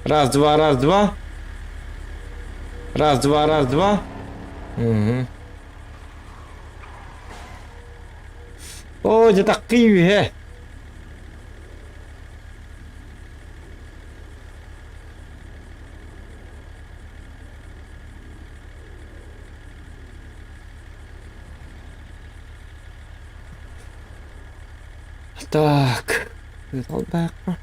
Раз, два, раз, два. Раз, два, раз, два. Угу. Оо, дьэ таккый үһэ. Так, Ыталбаахха.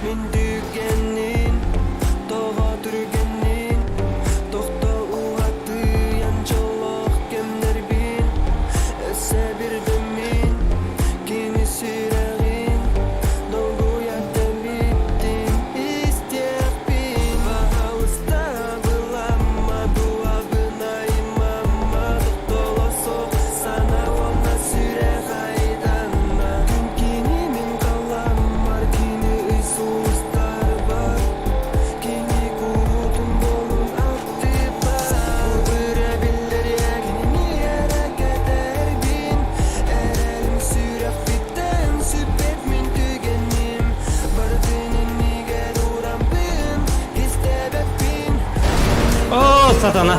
Мин түгэнин тоҕо түргэнин тохто уһатыйан дьоллоох кэмнэрбин өссө бирдэммин кини сүрэҕин долгуйа тэбиттин истиэхпин баһаалыста быламма дуабынай мама тохтоло суох сана уонна сүрэх айданна күн кини мин халаммар кини ый сулустарбар кини куруутун буолун аттыбар бу өрө биллэриэ кинини эрэ кэтэрбин эрэлим сүрэхпиттэн сүппэт мин түгэним барытын иннигэр ураммын кистээбэппин О, сатана!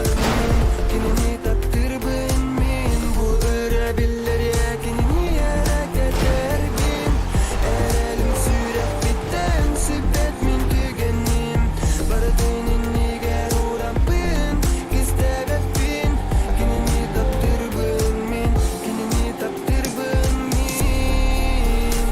Кинини таптыырбын мин бу өрө биллэриэ кинини эрэ кэтэрбин эрэлим сүрэхпиттэн сүппэт мин түгэним барытын иннигэр ураммын кистээбэппин кинини таптыырбын мин кинини таптыырбын мин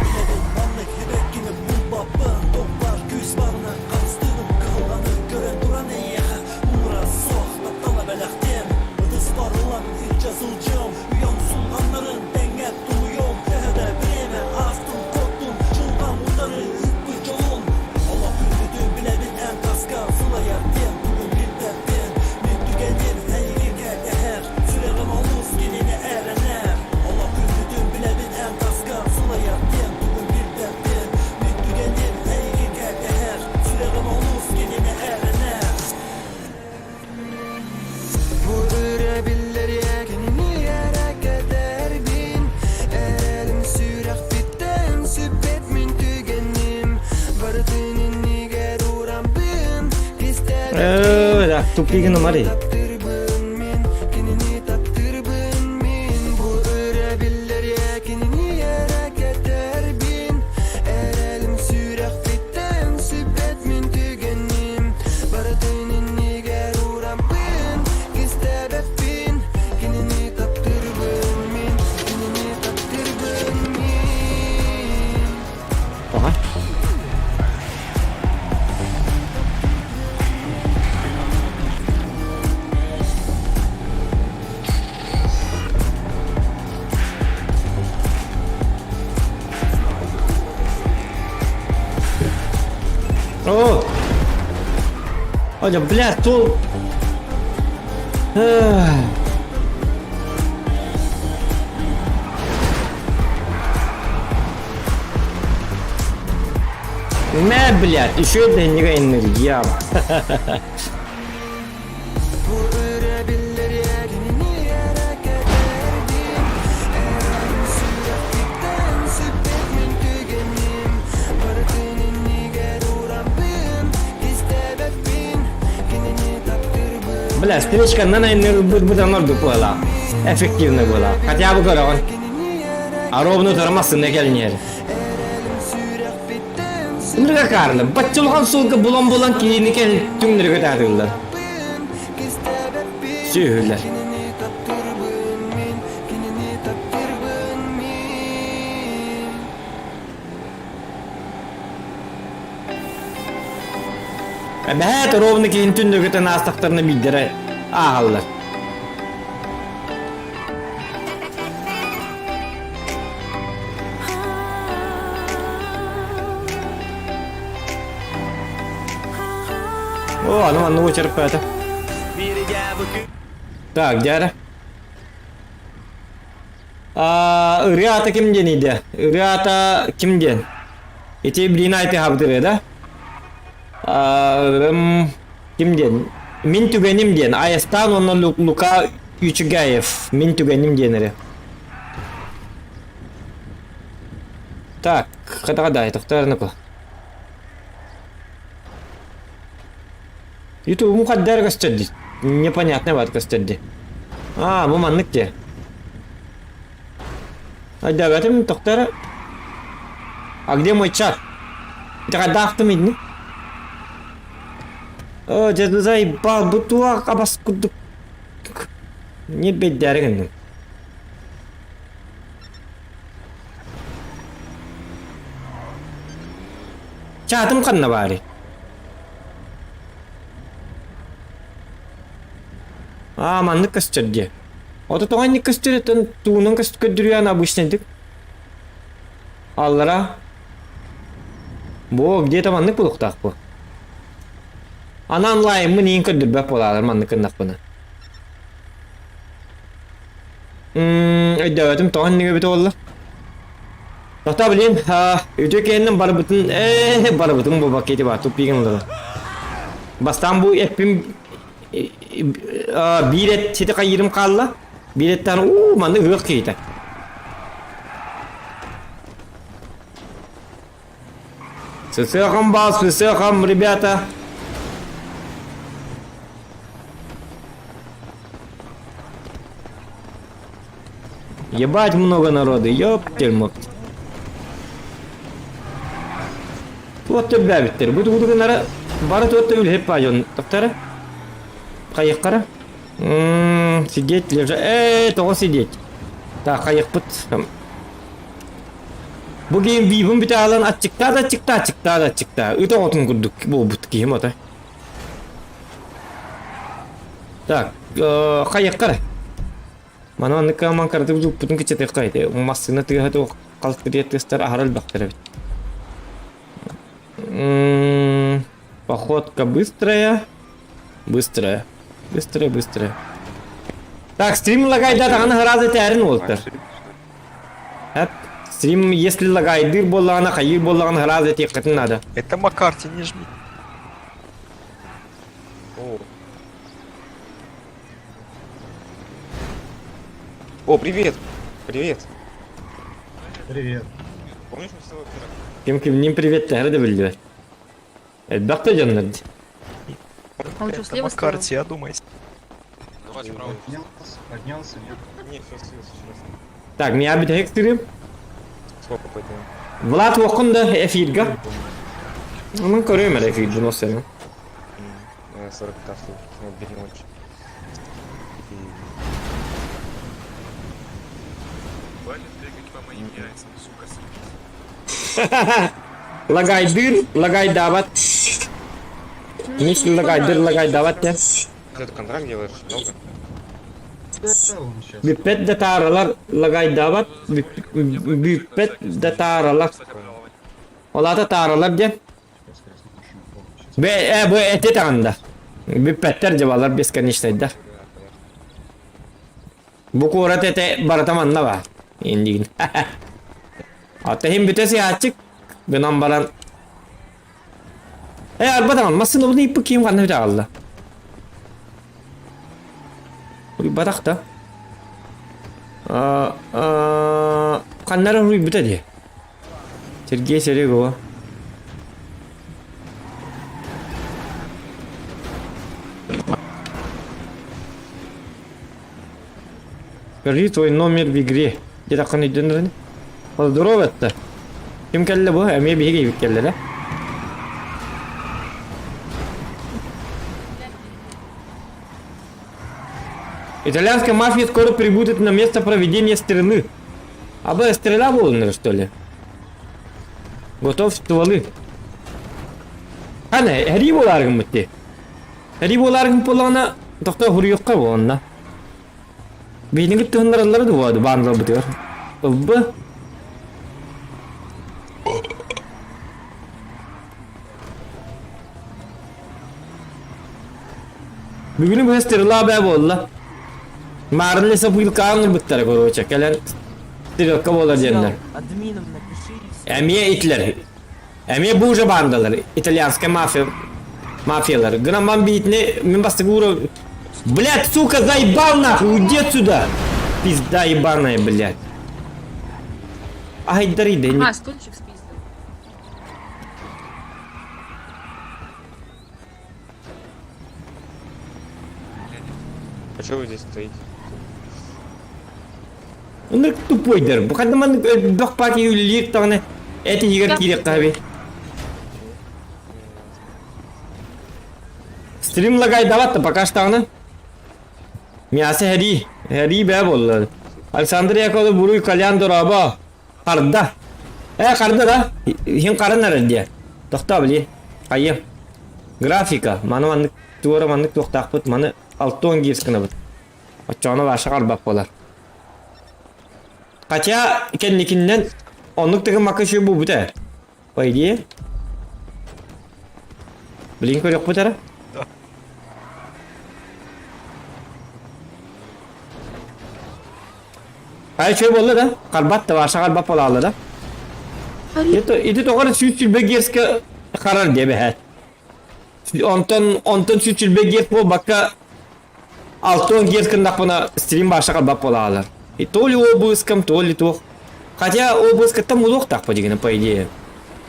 Билэбин маннык эбэккини булбаппын Тохпар күүс барына харыстыыбын Кыһалҕаны көрөн туран эйиэхэ Уура суох таптала бэлэхтиэм Ытыспар ылан илдьэ сылдьыам Үйэм сулҕаннарын тэҥҥэ тулуйуом Төһө да бириэмэ аастын куоттун Дьылҕам утары ыыппыт дьолун Олох күндүтүн билэбин эн таска Сылайар диэн тугун билбэппин Мин түгэним эйигин кэтэһэр Сүрэҕим олус кинини эрэнэр Олох күндүтүн билэбин эн таска Сылайар диэн тугун билбэппин Мин түгэним эйигин кэтэһэр Сүрэҕим олус кинини эрэнэр Бу өрө биллэриэ кинини эрэ кэтэрбин Эрэлим сүрэхпиттэн сүппэт мин түгэним Барытын иннигэр ураммын кистээбэппин Э, да, тупигин умари. Таптыырбын мин кинини таптыырбын мин Бу өрө биллэриэ кинини эрэ кэтэрбин Эрэлим сүрэхпиттэн сүппэт мин түгэним Барытын иннигэр ураммын кистээбэппин Кинини таптыырбын мин кинини таптыырбын мин Ага. О! Оля, бля, стол. Эх. Мэ, блядь, еще это не энергия. Бу өрө биллэриэ кинини эрэ кэтэрдим Эрэлим сүрэхпиттэн сүппэт мин түгэним Барытын иннигэр ураммын кистээбэппин Кинини таптыырбын Бля, встречка на быдан ордук была. Эффективно была. Хотя бы көрөҕүн. А ровно тормозсына кэлиниэр. Эрэлим сүрэхпиттэн Ынырыга Карлы, баччылҕан суолга булан-булан киһини кэл түҥнэргэ таатыллар. Кистээбэппин Сүөһүлэр. Кинини таптыырбын мин Кинини таптыырбын мин Эбэһээт ровно киһини түннүгүтэн аастахтарына биирдэрэ ааһаллар. О, аны манна уочарпаата. Так, дьара. Ырыа аата ким диэн иде? Ырыа аата ким диэн? Ити блин айты хабытыры да? Ким диэн? Мин түгэним диэн. Айастаан уонна Лука Ючугаев. Мин түгэним диэн эрэ. Так, хатаҕа тохтоорнуку. Ютубум хаддар көстөр дии. Непонятно бар көстөр дии. А, бу маннык дии. Айдагатым тохтор. А где мой чат? Это хайдаахтым инни? О, дьэ заебал, бу туох абас курдук. Не бэддээри гынным. Чаатым ханна баарый? Аа, маннык көстөр дии. Ото тоҕо инник көстөр этэн туунан көрдөрүөн обычнайдык. Аллара. Бу где-то маннык булуктаах бу. Аны онлайнмын иин көрдөрбөт буолаалар маннык гыннахпына. Өйдөөбөтүм тоҕо инник эбитэ буолла. Тота блин, үтүө кэннин барыбытын ээ барыбытын буолбакка ити баа туппигин олорон. Бастаан бу эппим биир эт сити хайыырым хаалла. Биир эттэн уу маннык ыһыах киһитэ. Сысыахам баа, сысыахам, ребята. Ебать много народу, ёптель-моптель. Туох төрбөөбүттэр. Бу тугу гынара бары туох үлэһит баайон тоқтара. Хайыққара. Сидеть лежа. Э, тоҕо сидеть. Так, хайықпыт. Бу киһим биибин бүтэ аалан аччыктаа да аччыктаа, аччыктаа да аччыктаа. Ыт оҕотун курдук буолбут киһим ото. Так, хайыққара. Маны маннык кыаман кыратык дьуппутун кыччатыахха ити. Массыына тыаһа туох халтырыйа тыастар аһара элбэхтэр эбит. Походка быстрая. Быстрая. Быстрая, быстрая. Так, стрим лагайда даҕаны сразу этээрин уолтар. Эп, стрим если лагайдыыр буоллаҕына, хайыыр буоллаҕына сразу этиэххитин наада. Это Маккарти не жми. О. О, привет! Привет! Привет. Помнишь, мы с тобой вчера? Ким кимниин привет тэһэрэ да биллибэт. Элбэх да дьоннор дии. А он что, Это слева стоял? Маккарти, одумайся. Давай справа. Поднялся, поднялся, нет? Не, все, слился сейчас. Так, меня бүтэһик стрим. Сколько поднял? Влад уоххун да эфирга. Онон көрүөм эрэ эфирбин осенин. 40 карту, бери очень. Лагайдыр, лагайдаабат. Миш лагайдыр, лагайдаабат диэн. Ты контракт делаешь много? Бүппэт да тааралар лагайдаабат, бүппэт да тааралар. Ол аата тааралар диэн. Бу э, бу эти таҕында. Бүппэттэр дьабалар бесконечнайдар. Бу куорат этэ барыта манна баар. Индигин. Ата иһин бүтэ сыһааччык гынан баран Э, арба даҕаны массыына бу ыйыппыт киһим ханна бүтэ аҕалла? Уйбатах да. Ханна эрэ уруйбута дии. Сергей Серегова. Скажи твой номер в игре. Диэтэххин өйдөнөр ини. Здорово это. Ким кэллэ бу? Эмиэ биһиги киһибит кэллэ да? Итальянская мафия скоро прибудет на место проведения стрелы. А бы стрела буолуннар, что ли? Готов стволы. Ана, эрии буолаар гыммыт дии. Эрии буолаар гыммыт буоллаҕына, тохтоо хуруйуохха буолунна. Биһиги туһуннараллара дуо бааннарбытыгар? Ылбы. Бүгүнү быһа стрела бээ буолла. Маарынна сапыылкаан ылбыттара короче, кэлэн стрелка буолар диэннэр. Админом напиши и все. Эмиэ итлер. Эмиэ бу уже баандалар, итальянская мафия, мафиялар. Гынан биитини мин бастакы ура... Блядь, сука, заебал нахуй, уйди отсюда! Пизда ебаная, блядь. Айдарый да А, стульчик спиздил. А что вы здесь стоите? Оннук тупойдар. Бу ханна маннык элбэх партия үлэлиир даҕаны эт иһигэр киириэххэ эбит. Стрим лагайдават да пока что Мясо хэрии. Хэрии бээ буолла. Александр Яковлев буруй Колян дорообо. Харда. Э, харда да? Иһин харын эрэр диэ. Тохтоо били. Хайы. Графика. Маны маннык туора маннык туохтаахпыт. Маны 60 гирс гынабыт. Оччоҕуна Ваша харбап буолар. Хотя кэнникиннэн оннук тыгыммакка үчүгэй буолбут ээ. По идее. Блин көрүөхпүт эрэ. Ай үчүгэй буолла да? Харбат да Ваша харбат буолаалла да? Это ити тоҕо эрэ 120 герцкэ харар диэбэһээт. Онтон онтон 120 герц буолбакка 60 герц гыннахпына стрим баша харбат буолаалар. И то ли обыском, то ли туох. Хотя обыскаттан булуохтаах дигини по идее.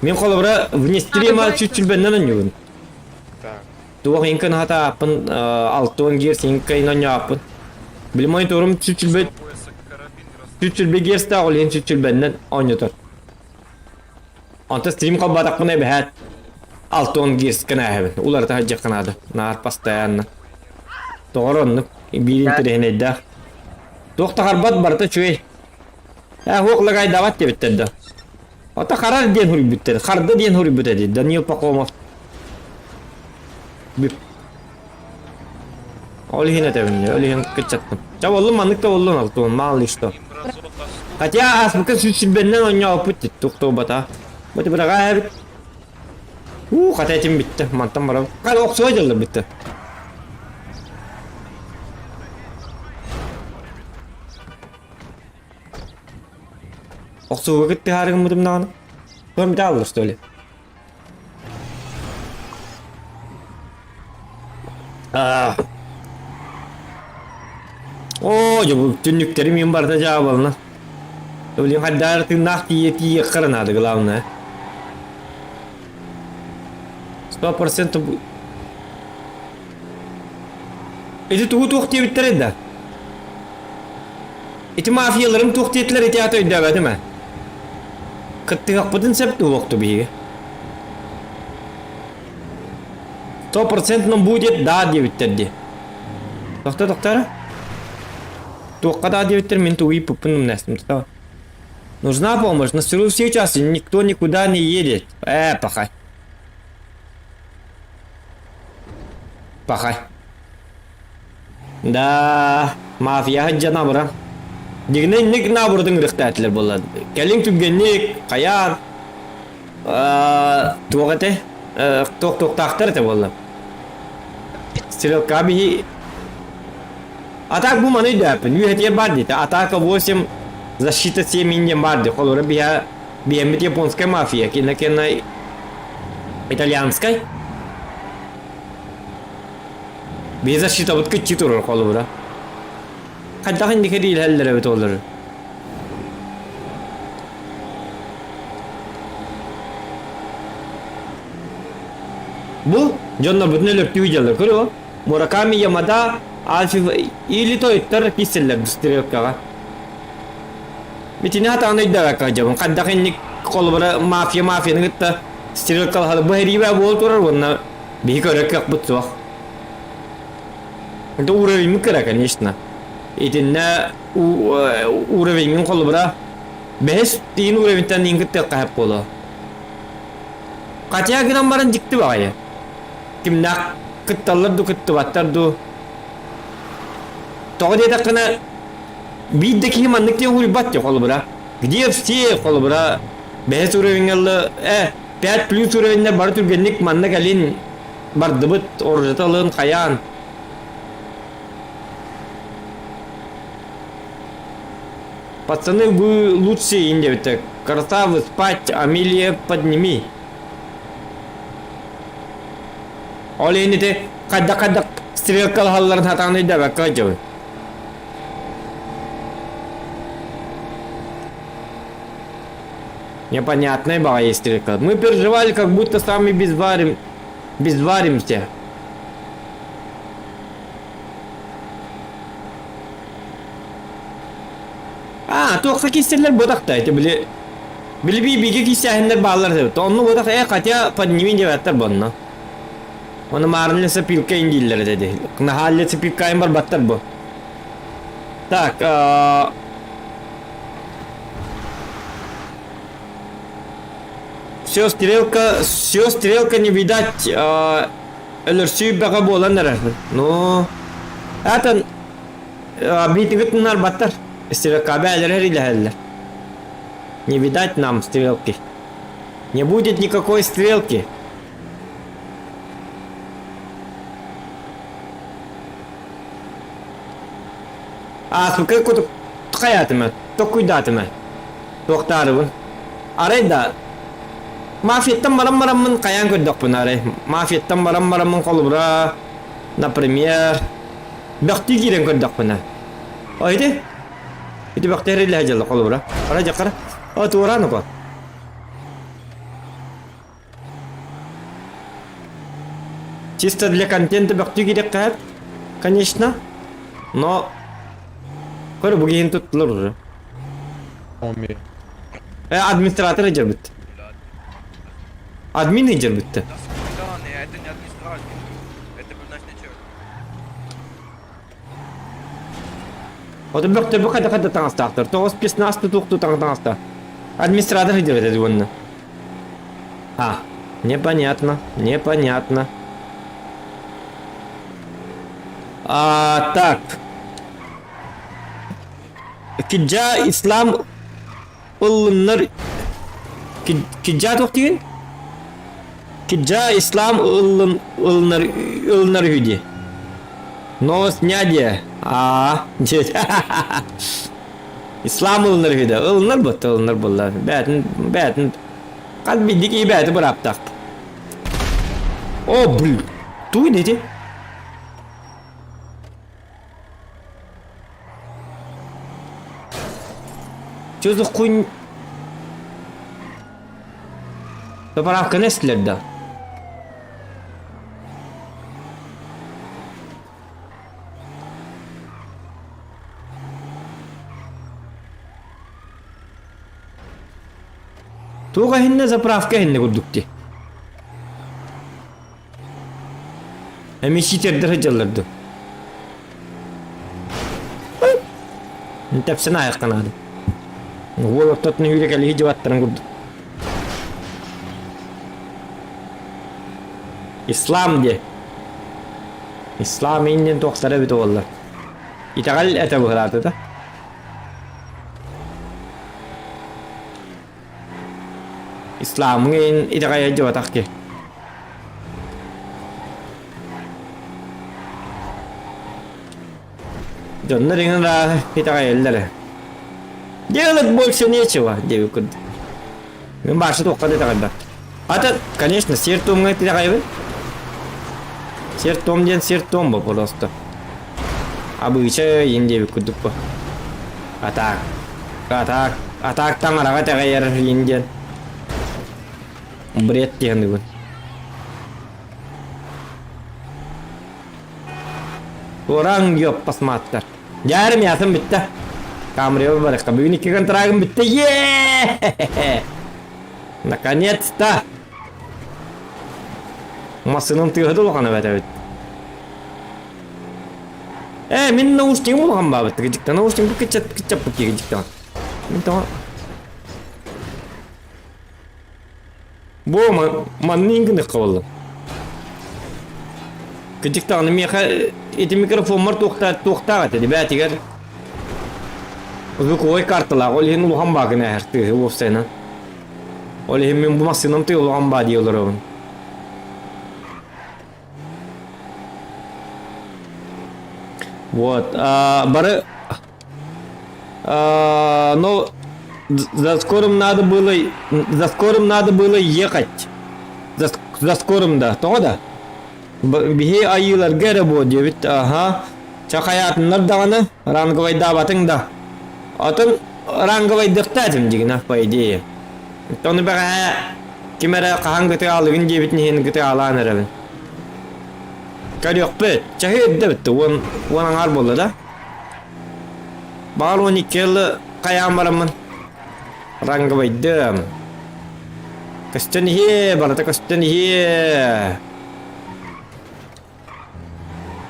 Мин холобура вне стрима чуть-чуть онньугун. Так. Туох инкын хатааппын 60 герц инкайын онньооппун. Били мониторум чуть-чуть чуть-чуть герцтээх ол иһин чуть-чуть оонньотор. Онтон стрим холбоотохпуна эбэһээт 60 герц гына ааһабын. Уларыта сылдьыахха наада. Наар постоянно. Тоҕо оннук биир интэриэһинэйдээх. Туох да харбат барыта үчүгэй. Ээ уох лагайдаабат диэбиттэр да. Ото харар диэн суруйбуттар. Харда диэн суруйбут эти Данил Пахомов. Бүп. Ол иһин этэбин, ол иһин кыччаттым. Ча боллум маннык да боллун алтуон, мало ли что. Хотя ааспыкка сүүс оонньооппут дит туохтуобата. Бу быраҕаа эбит. Уу, хата этим бүттэ. Мантан барабыт. Хата охсуо дьаллар бүттэ. Охсууга кыттыһаарыгыммытым даҕаны. Көрмүтэ ааллар, что ли? Аа. Оо, дьэ бу түннүктэри мин барыта дьаабалана. Блин, хайдаар тыыннаах тиийэ тиийиэххэ наада, главное. 100% Ити тугу туох диэбиттэрэй да? Ити мафияларым туох диэтилэр ити аата өйдөөбөтүм ээ. Кыттыһыахпытын сөп дуо биһиги? Стопроцентно будет да диэбиттэр дии. Тохто тохто Туохха да диэбиттэр мин тугу ыйыппыппын умнастым. Нужна помощь, на сырую сейчас никто никуда не едет. Пахай. Пахай. Да, мафия дьана бара. Дигнэ инник наабырдын ырыхтаатылар буолла. Кэлин түргэнник, хайаан, туох этэ, туох туохтаахтар этэ буолла. Стрелка биһи Атак бу маны өйдөөппүн. Үөһэтигэр баар диэтэ. Атака 8, защита 7 диэн баар дии. Холобура биһа биһэммит японская мафия, кинэ кэннэ итальянскай. Биһи защитабыт кыччыы турар холобура. Хайдах инники диилэллэр эбит олору. Бу дьоннорбутун өлөртүү дьаллар көрүө. Мураками Ямада Альфи или тойтар киселлер стрелкаҕа. Итини хатаан өйдөөбөккө дьабын. Хайдах инник холобура мафия мафияны кытта стрелкалаһалы бу хэриибэ буол турар уонна биһи көрөр кыахпыт суох. Это уровень кыра, конечно. Итиннэ уровеньҥин холобура бэһис тиин уровеньтан иин кыттыахха сөп буолуо. Хотя гынан баран дьикти баҕайы. Кимнээх кытталлар дуу, кыттыбаттар дуу. Тоҕо диэтэххинэ, биир да киһи маннык диэн уруйбат дии холобура. Где все холобура бэһис уровеньҥа 5 плюс уровеньнар бары түргэнник манна кэлин бардыбыт, оружета ылын, хайаан. Пацаны, вы лучшие диэбитэ. Красавы, спать, Амелия, подними. Ол иһин ити хайдах-хайдах стрелкалаһалларын сатаан өйдөөбөккө сылдьабын. Непонятная баҕайы стрелка. Мы переживали, как будто сами безварим, безваримся. А, туохха киирсэллэр буотахта ити били били бигэ киирсээһиннэр бааллар эбит. Онну буотах э хотя подними диэбэттэр буонна. Оны маарын лесопилка дииллэр этэ дии. Наһаа лесопилкайын барбаттар бу. Так, э, все стрелка, все стрелка не видать, э, өлөрсүү бөҕө буолан эрэр. Ну, атын биитигит нарбаттар. Стрелка бээлэр илэһэллэр. Не видать нам стрелки. Не будет никакой стрелки. А, сука, кутук хайаатыма, токуйдаатыма. Туохтаарыбын. Арай да, мафияттан баран бараммын хайаан көрдөхпүн арай. Мафияттан баран бараммын холобура, например, бөхтүү киирэн көрдөхпүнэ. О, ити? Ити бөхтүү эриллэһэ дьалла холобура. Ара дьакара. О, туораан уко. Чисто для контента бөхтүү киириэххэ конечно. Но Көр бу киһини туттулар уже. Оми. Э, администратор ыдьарбыт. Админ ыдьарбытты. Да, это не администратор. Это был наш начальник. Ото бөхтөрбү хайда хайда таҥастаахтар. Тоҕус спецназ тутуохтуу таҥ таҥаста. Администратор ыдьарбыт этэ уонна. А, непонятно, непонятно. А, так. Киджа ислам ыллыннар Киджа туох диигин? Киджа ислам ыллын ылынар ылынар үһү дии. Но снядье. Аа, Ислам ылынар үһү да. Ылынар буотта, ылынар буолла. Бээтин, бээтин хас биирдии киһи бэйэтэ бырааптаах. О, блин. Тугуй ити? Чё за хуйня? Заправканы эстилэр да? Туох эһиннэ заправка эһиннэ курдук дии. Эмиэ ситердэр сылдьаллар дуу? Тэпсэн аайахха наада. Уол ортотун үүрэ кэлиһи дьыбаттарын курдук. Ислам диэ. Ислам иннин туохтара эбит уоллар. Итэҕэл этэ быһылаата да. Исламҥа иһин итэҕэйэ дьыбатах киһи. Дьоннор иҥин ырааһы итэҕэйэллэр. Делать больше нечего, диэбит курдук. Мин баарса туохха да итэҕэйбэт. Ата, конечно, сиэр-туомҥа итэҕэйэбин. Сиэр-туом диэн сиэр-туом бу просто. Абыыча иин диэбит курдук бу. А так, а так, а так таҥараҕа итэҕэйэр иин диэн. Бред диэн бүгүн. Туораҥ ёппасмааттар. Дьаарым ясым бүттэ. Камрева барыхха. Бүгүн икки контрагым бүттэ. Е! Наконец-то! Массыынам тыаһа да улахан эбит эбит. Ээ, мин наушнигым улахан баабыт. Кыдьыкта наушнигым кыччат кыччаппыт кыдьыктаҕын. Мин тоҕо Бу манны гыныхха буолла. Кыдьыктаҕына миэхэ ити микрофоммар туохтаах туохтаах этэ бээтигэр звуковой карталаах ол иһин улахан баакын ээһэр тыаһы уопсайынан. Ол иһин мин бу массыынам тыа улахан баа дии олоробун. Вот, а, бары Но за скорым надо было за скорым надо было ехать. За, за скорым да. Тоҕо да? Биһи айыыларга эрэ буо диэбит. Аха. Чахайаатыннар даҕаны ранговайдаабатыҥ да. Атын ранговайдыахта этим дигинэ, по идее. Ону бэҕэһээ ким эрэ хаһан гытыаалыгын диэбитин иһин гытыаалаан эрэбин. Көрүөхпүт. Чаһы эрдэ бүттэ. Уон, уон аҥаар буолла да? Баҕар 12 ылы хайаан бараммын ранговайдым. Көстөн иһиэ, барыта көстөн иһиэ.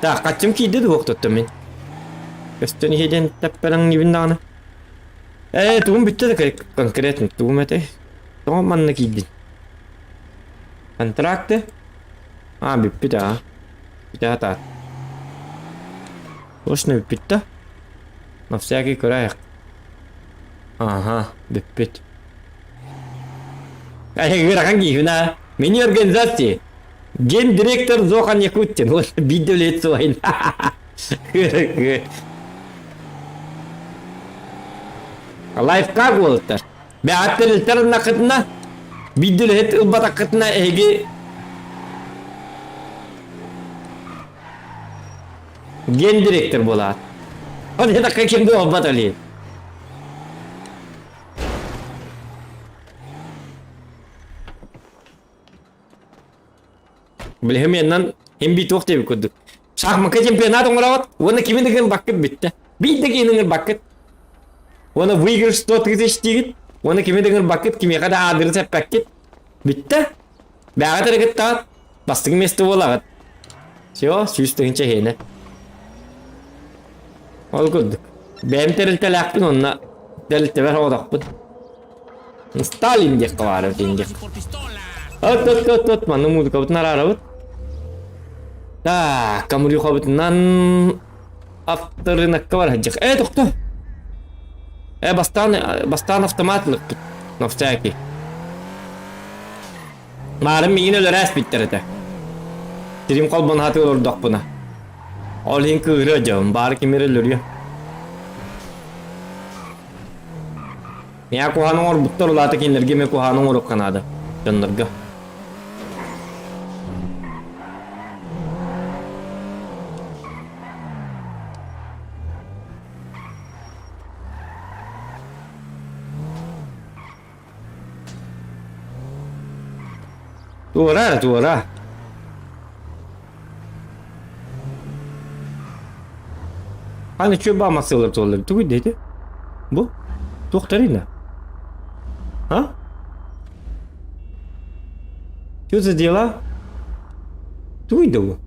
Так, хаччым киирдэ дуо туттум мин. Көстөн иһиэ диэн тэппэрэҥнибин даҕаны. Ээ, тугум бүттэ да конкретно тугум этэй? Тоҕо манна киирдин? Контракты? А, бүппүт аа. Бүтэ сатаат. Точно бүппүт да? На всякий көрөйөх. Ага, бүппүт. Ыарахан киһибин аа. Мини организации. Гендиректор Зохан Якутин. Вот биирдэ үлэһит суоһин. Лайфхак буолуттар. Бэҕэт тэрилтэр ыннаххытына, биирдэ үлэһит ылбатаххытына эһиги гендиректор буолаат. Ол этакка ким да буолбат олии. Билиһим яннан хим би туох диэбит курдук. Шахмакка чемпионат оҥороҕут уонна кими да гын баккыт бүттэ. Биир да киһини ыҥырбаккыт. Уонна выигрыш 100 тысяч диигит. Уонна кими да ыҥырбаккыт, кимиэхэ да аадыры сэппэккит. Бүттэ. Бэҕэт эрэ кыттаҕыт. Бастакы миэстэ буолаҕыт. Все, 100 тыһыынча иһиэнэ. Ол курдук. Бэйэм тэрилтэлээхпин уонна тэрилтэбэр оҕотохпун. Сталин диэххэ баара диэх. От от от от манна музыкабытын араарабыт. Так, камрюхабытынан авторынакка бар сылдьах. Э, тохто! Э, бастаан, бастаан автомат ылыкпыт. На всякий. Маарым миигин өлөрө ааспыттар этэ. Сирим холбон хатыы олордохпуна. Ол иһин кыыһырыа дьон, баары ким эрэ өлөрүө. Миэхэ куһаҕан оҥорбуттар, ол аата кинилэргэ эмиэ куһаҕан оҥоруохха наада, дьоннорго. Туора эрэ, туора. Аны үчүгэй баа массыылар туоллар. Тугуй да ити? Бу? Туохтарый да? А? Что за дела? Тугуй да бу?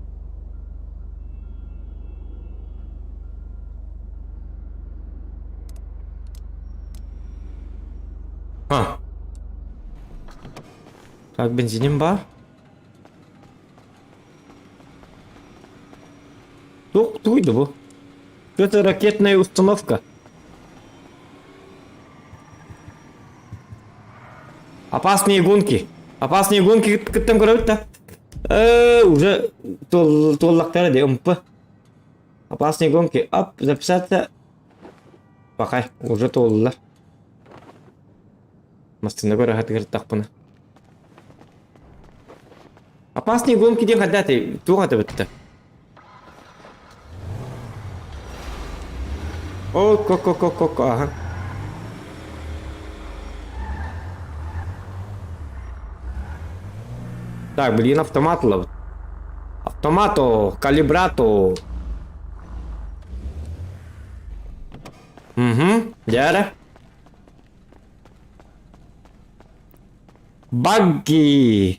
А. Так, бензиним бар. Туох тугуй да бу? Это ракетная установка. Опасные гонки. Опасные гонки кыттан көрөбүт да. Э, уже туоллактара де ымпы. Опасные гонки. Ап, записаться. Пока уже туоллар. Массыына көрө сатыгыртахпына. Опасные гонки диэн хайдах этэй? Туох этэ бытта? О, ко ко ко ко ко аха. Так, блин, автомат ылабыт. Автомато, калибрато. Угу, дьэ Багги.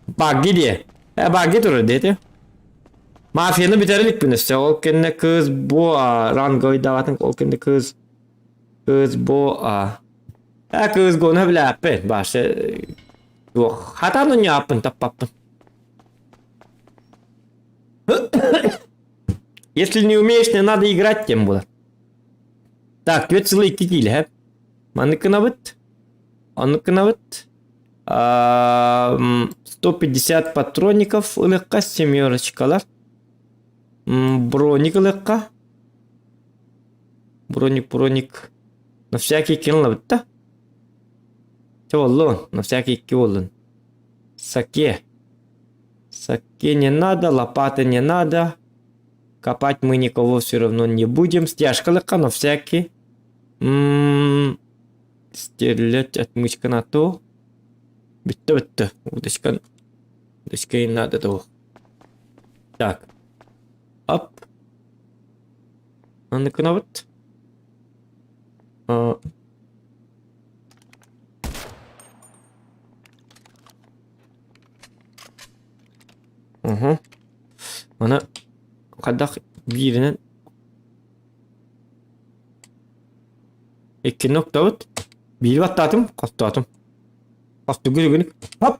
Багги диэ. Э, багги турар диэти. Мафияны бүтэр иликпин өссө. Ол кэннэ кыыс бу ранговыйдаабатын ол кэннэ кыыс кыыс бу а э кыыс гону билээппин башы туох хатан уньааппын таппаппын. Если не умеешь, не надо играть, тем было. Так, 4,2 киилэ. Маннык гынабыт. Оннук гынабыт. 150 патроников ылыахха семерочкалар. Броник ылыахха. Броник, броник. На всякий иккини ылабыт да. Чэ буоллун, на всякий икки буоллун. Саке. Саке не надо, лопата не надо. Копать мы никого все равно не будем. Стяжкалыкка на всякий. М-м-м, стрелять отмычка на то. Бүттэ бүттэ. Удочка. Удочка и надо того. Так. Оп. Аны гынабыт. Угу. Маны хайдах бииринэн иккини октообут. Биири баттаатым, хостоотум. Хостугу үгүнүк. Хоп!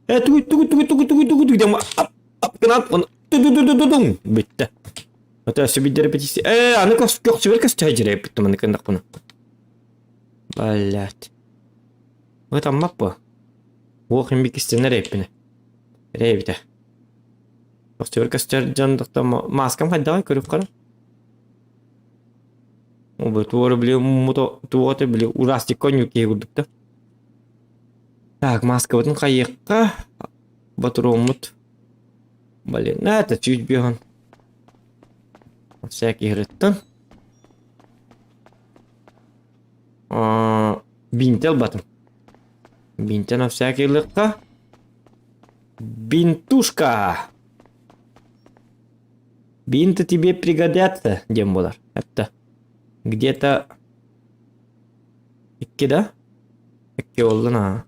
Э, тугу тугу тугу тугу тугу тугу тугу диэн ап ап гынаат ту-ту-ту-ту-тум бүттэ. Ата өссө биирдэ репетиция. Э, аны көхсүбэр көстө дьирэйбиттим аны кындахпына. Блять. Ытаммат бу. Уох имбик истэнэр эппинэ. Эрэйбитэ. Көхсүбэр көстөр дьон маскам хайдаҕай көрүп хара. Бу туора били муто туота били ужастик конню киһи курдук да. Так, маскабытын хайыахха ботуруоммут. Блин, это чуть беган. Всякий ырыттан. Бинти ылбатым. Бинти на всякий ылыахха. Бинтушка! Бинты тебе пригодятся, диэн буолар. Это где-то икки да? Икки буоллун аа.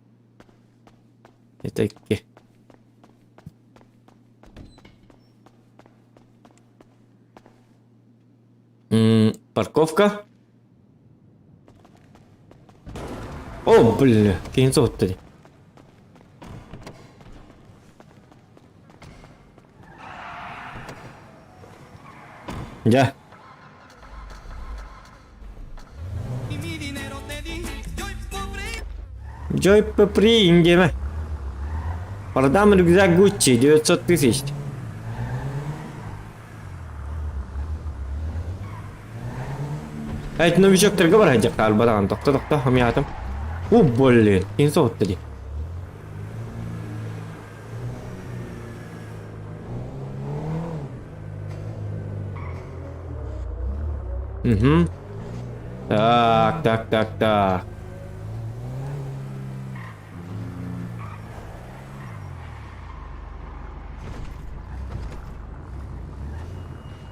Это икки. Парковка. О, бля, киһин соһутта дии. Дьэ. Джой Папри диэмэ. Продам рюкзак Гуччи 900 тысяч. Эт новичокторга бар дьахтар бараан тохто тохто хамьятым. У блин, кин соһутта дии. Угу. Так, так, так, так.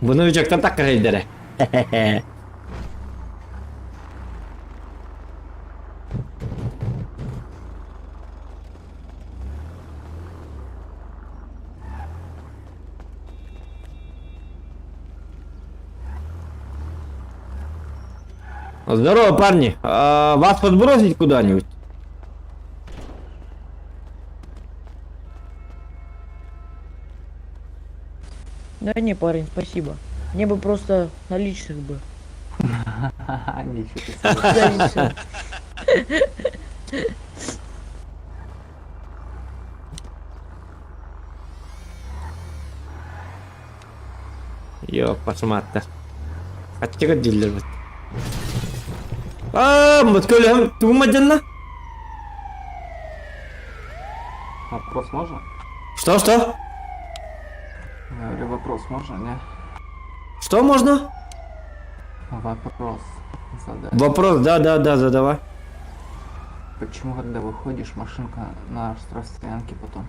Бұны үжектен такка хейдері. Здорово, парни. А, вас подбросить куда-нибудь? Да не, парень, спасибо. Мне бы просто наличных бы. Ничего себе. Йоо, пасымааттар. Хаччыга дииллэр Аа, көлөһөм тугум мадьанна? Вопрос можно? Что, что? Говорю, вопрос можно, не? Что можно? Вопрос задать. Вопрос, да, да, да, задавай. Почему, когда выходишь, машинка на штрафстоянке потом?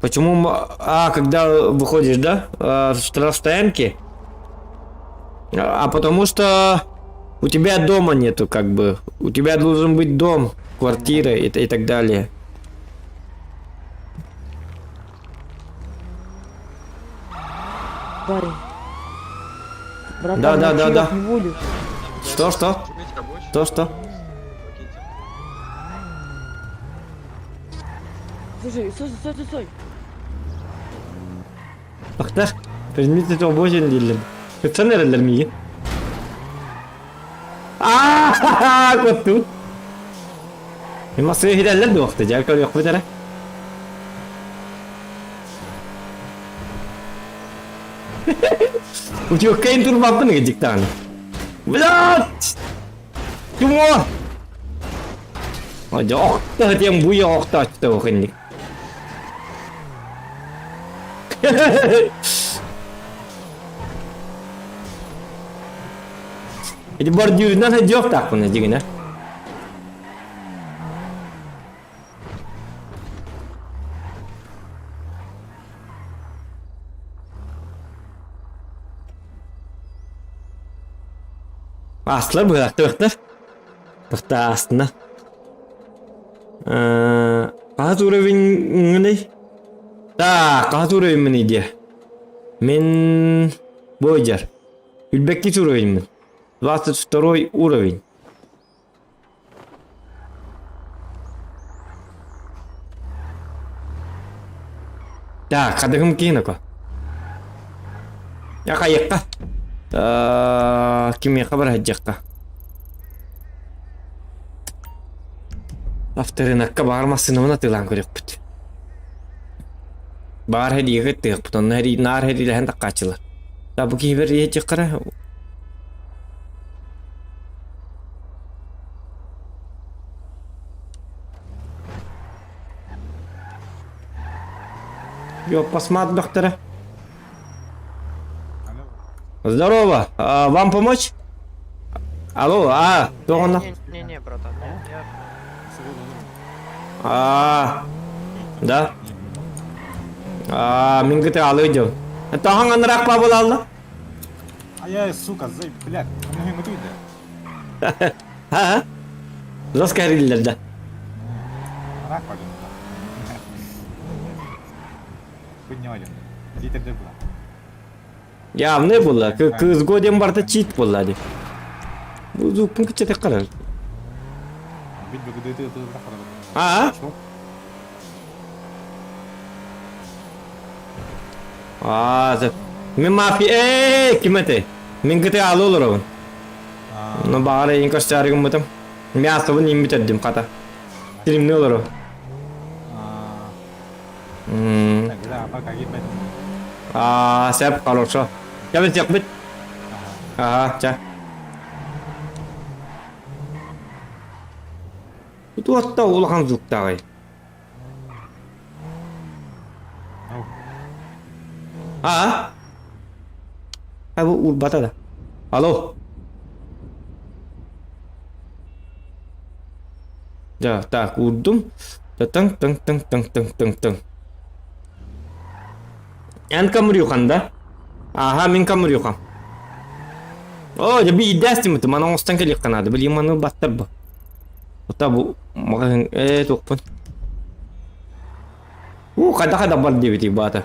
Почему, а, когда выходишь, да, в штрафстоянке? А потому что у тебя дома нету, как бы. У тебя должен быть дом, квартира и так далее. Парень. Братан, Да, да, да, да. не будет. Что, что? Что, что? Слушай, стой, стой, стой, стой. Ахтар, предметы рабочий дииллэр. Ыпсан эрэллэр миигин. Аа, куттун. Массыга иһитэллэр дуохта, дьэ көрүөхпүт эрэ. Утуоккайын турбаппын ыгдьыктаҕына. Блядь! Чмо! Дьэ, охто диэн буйа охтооччута бу инник. Ити бордюрунан сылдьыахтаахпын дьигинэ. Аастылар быһаахтыахтар. Тахта аастына. Хаһыс уровеньҥыный? Так, хаһыс уровеньмыный диэ? Мин бойдьар. Үлбэккис уровеньмын. 22 уровень. Так, хадыгым киһиноко. Я хайыкка. Кимиэхэ бараһыдьахха. Авторынакка баар массыынабын атыылаан көрүөхпүт. Баар һэриигэ кыттыахпыт, онно һэрии наар һэриилэһэн таккааччылар. Да бу киһибэр иһитиэххэрэ Йо, посмат доктора. Здорово, а, вам помочь? Алло, а, тоҕоно? Не-не, братан, я... А, да? А, мин кыты алы дьон. Таһаҥ аныраах бабылалла? А я, сука, зай, блядь, ну не Ha? Жестко риллер, да. Рак пойдем. Поднимай. Дитерде була. Явный була. Кызго дем барта чит була ди. Бу зуппун кыччатык карар. А? Аа, мин мафия ээ ким этэй? Мин кыты алы олоробун. Ну баҕар эйин көрсөөрү гыммытым. Мясобун иин бүтэрдим хата. Стримни олору. Аа, сеп, хорошо. Я бит Ага, ча. Туотта улахан звуктааҕый. А? А бу урбата да. Алло. Да, так, урдум. Тың тың тың тың тың тың тың. Эн камрюхан да? Аха, мин камрюхан. О, дьэ биирдээстиммит, маны оҥостон кэлиэххэ наада. Билигин маны баттар бу. Ота бу маҕаһыын ээ туохпун. Уу хайда-хайда бар диэбитий баата.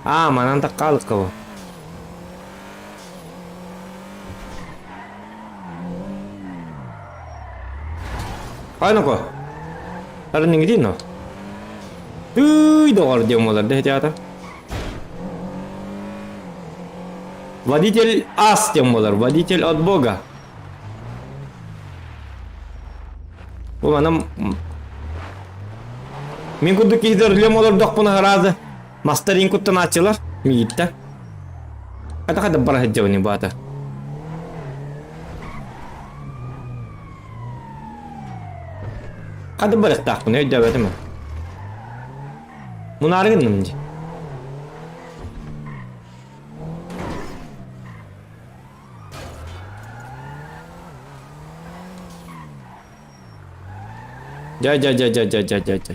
Аа манан таккаалыкка бу. Хайноко. Арын но. Түй доҕор диэн буолар да театр. Водитель ас диэн буолар, водитель от Бога. Бу манан мин курдук киһи рулем олордохпуна араазы мастарин куттанааччылар мииттэ. Хата хата бара сылдьабын баата. Хата барыахтаахпын өйдөөбөтүм. Мунаары гынным дии. Дьэ, дьэ, дьэ, дьэ, дьэ, дьэ, дьэ, дьэ.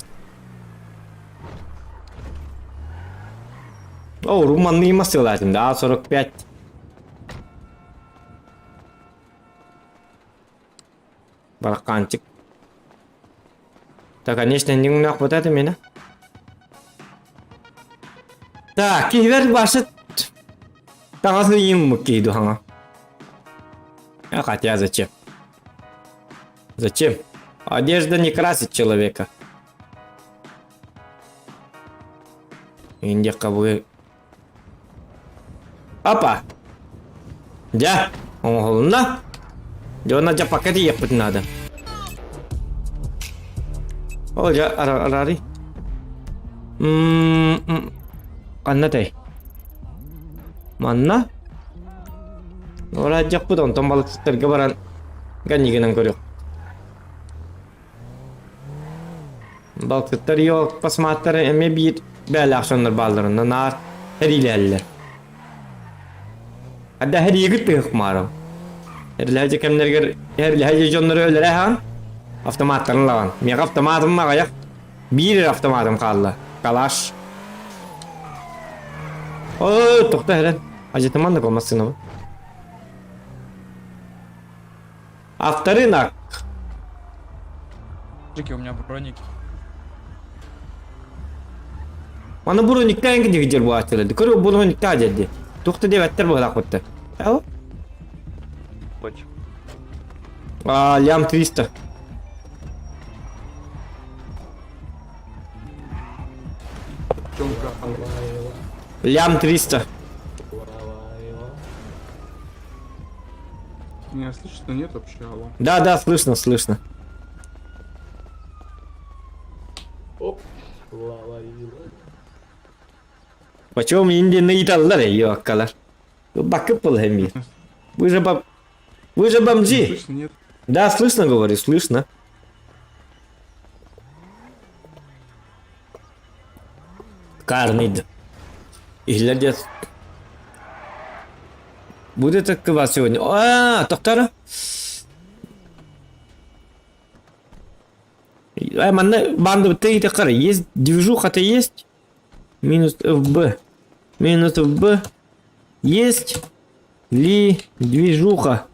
О, руманный массылаатым, да, 45. Бараканчик. Да, конечно, не умях вот это меня. Так, киһибэр башыт таҥасын иим киһи хаҥа. А хотя зачем? Зачем? Одежда не красит человека. Индия кабы. Опа! Дьэ, оҥоһулунна. Дьэ, онно дьэ пакет иэхпит наада. Ол дьэ, арари. Ханна тэй? Манна? Ораадьахпыт онтон балыксыттарга баран ганнигынан көрүөх. Балыксыттар йоо пасмааттара эмиэ биир бээлээх дьоннор баалларына наар эриилээллэр. Ада эриигит тыһыкмаарым. Эрлэһэ кэмнэригэр эрлэһэ дьоннору өлөрө аһаан автоматтарын ылаҕын. Миэхэ автоматым аҕыйах. Биир эрэ автоматым хаалла. Калаш. Ой, тохто эрэн. Ажытыман да массыынабын. Авторынок. Мужики, у меня броники. Аны брониктаан кидигидер буааччылар. Көрө брониктаа дедди. Тухта диэбэттэр быһылаах бутта. А, лям 300. Лям 300. Меня слышно, нет вообще, алло. Да, да, слышно, слышно. Почему Индияны италлар аккалар? Бакып был хеми. Вы же бом... Вы же бомжи. Слышно, нет? Да, слышно, говорю, слышно. Карнид. Иһиллэр Будет открывать сегодня. А, доктор. А, манна банды ты Есть движуха-то есть. Минус ФБ. Минус ФБ. Есть ли движуха?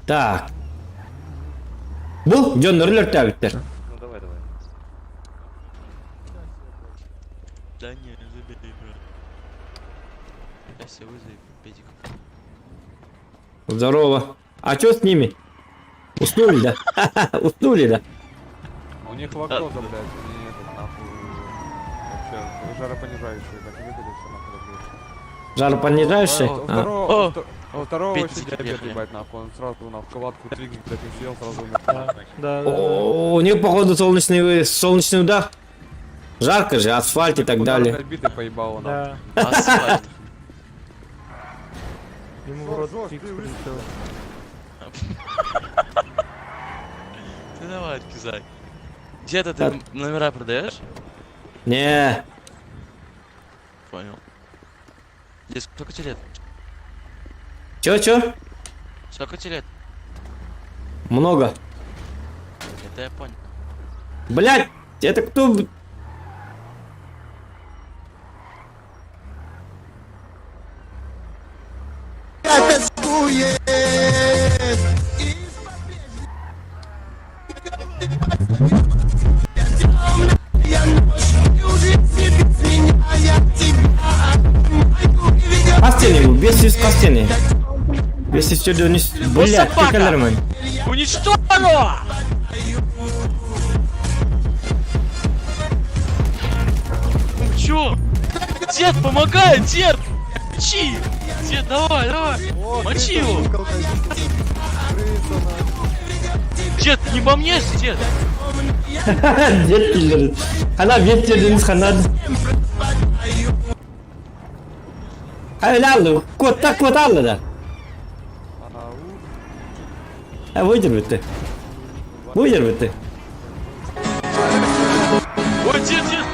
Так. Бу дьоннору өлөртөөбүттэр. Ну давай, давай. Да не, забей, брат. Я все вызови педиков. Здорово. А что с ними? Уснули, да? Уснули, да? У них лактоза, блядь, они этот, нахуй, вообще, жаропонижающие, так выпили, все нахуй разъебали. Жаропонижающие? У А. второго, у второго вообще Педики диабет, приехали. ебать, нахуй, он сразу, нахуй, шоколадку Твикс, блядь, не съел, сразу умер. Да, О, У них, походу, солнечный удар. Жарко же, асфальт и так Удар, далее. блядь, битой поебало, нахуй. Да. Асфальт. Ему в рот фикс прилетел. Ты давай, кизак. Где-то ты номера продаешь? Не, Понял. Здесь сколько тебе лет? чё, чё? Сколько тебе лет? Много. Это я понял. Блять, это кто? Костяный был, без из костяный. Без из Блять, ты калерман. Уничтожу! Чё? Дед, помогай, дед! Мочи! Дед, давай, давай! Мочи его! Дед, не по мне же, дед! Дед киллер. Она веттердiniz ханад. Öyle Kota kota aldı da. Ha buydur bitti. Buydur bitti. Ой, дед, дед!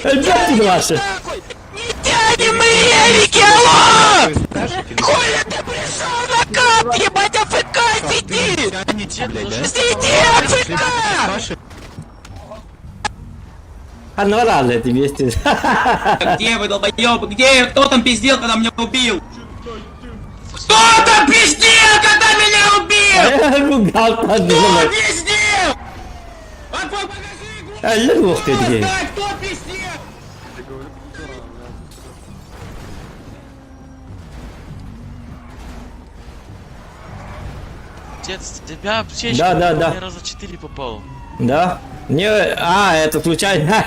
Elbette varsın. Ha ne var aldı вместе. Где вы, долбоёбы? Где? Кто там пиздел, когда меня убил? Кто там пиздел, когда меня убил? Bu galpa diyorlar. Пиздел! Eller bok dedi. Кто пиздел? Дед, с тебя аптечка. Да, да, да. Я раза четыре попал. Да? Не, а, это случайно.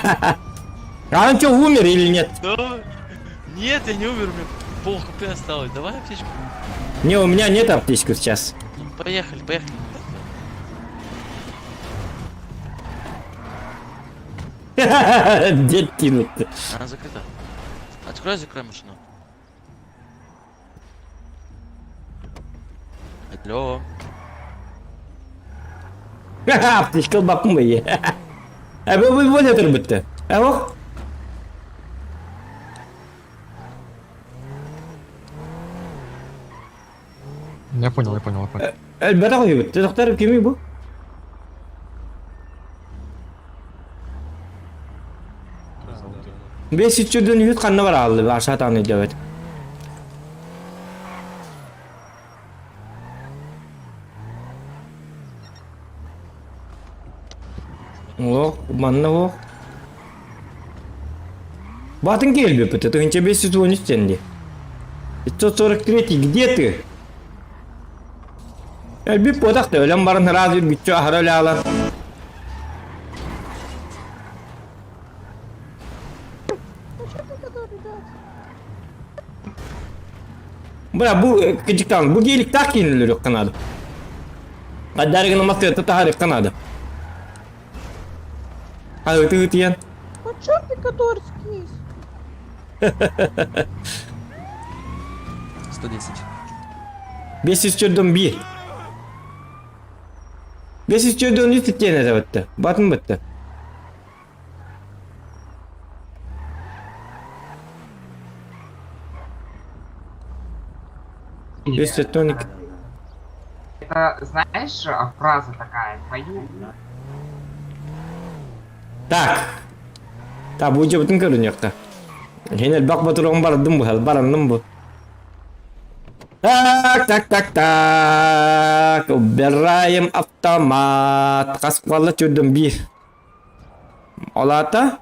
А он что, умер или нет? Да. Нет, я не умер, у меня пол хп осталось. Давай аптечку. Не, у меня нет аптечки сейчас. Поехали, поехали. Дед кинут. Она закрыта. Открой, закрой машину. Алло. Аптечка бакым бе. Э, бу бу бу нетер битте. Э, ох. Я понял, я понял, я понял. Элбэтэх үһүбүт. Тохтор кими бу? Бес үчүдөн үһүт ханна бар алды. Аша тааны дебет. Ох, манна ох. Батын келбеппит. Это 513 тенге. 543 где ты? Элбип бодақта өлөн барын разы бүтчү ахара өлө алар. Бра бу кыжыктан бу гелик так кинилер канады. Каддарыгын масты тахары канады. А ты тиен. Черный который скис. 110. 504 1. 504 үс тиен это Батын бітті. Бес тоник. Это, знаешь, фраза такая, твою... Так. Та бу жобутун көрүнүөкта. Хенел бак батырган бардым бу, барандым бу. Так, так, так, так. Убираем автомат. Каскалла чүрдүм бир. Олата.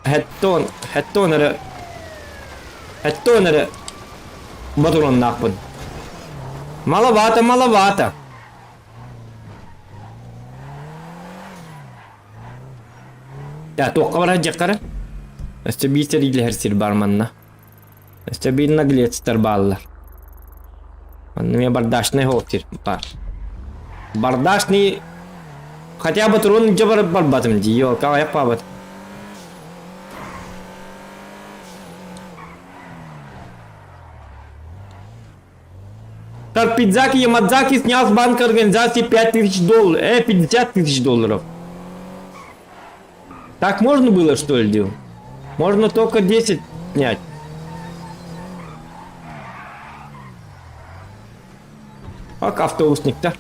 Хеттон, хеттон эрэ. Хеттон эрэ. Батырган Маловато, маловато. Я тоққа бара жаққара. Өстө битер илер сир бар манна. Өстө бир наглецтер баллар. Манна мен бардашный хоптир бар. Бардашный хотя бы трон жабар барбатым ди. Йо, кава япабат. Карпидзаки Ямадзаки снял с банка организации 5000 долларов. 50 тысяч долларов. Так можно было, что ли, Дил? Можно только 10 снять. Как автобусник-то?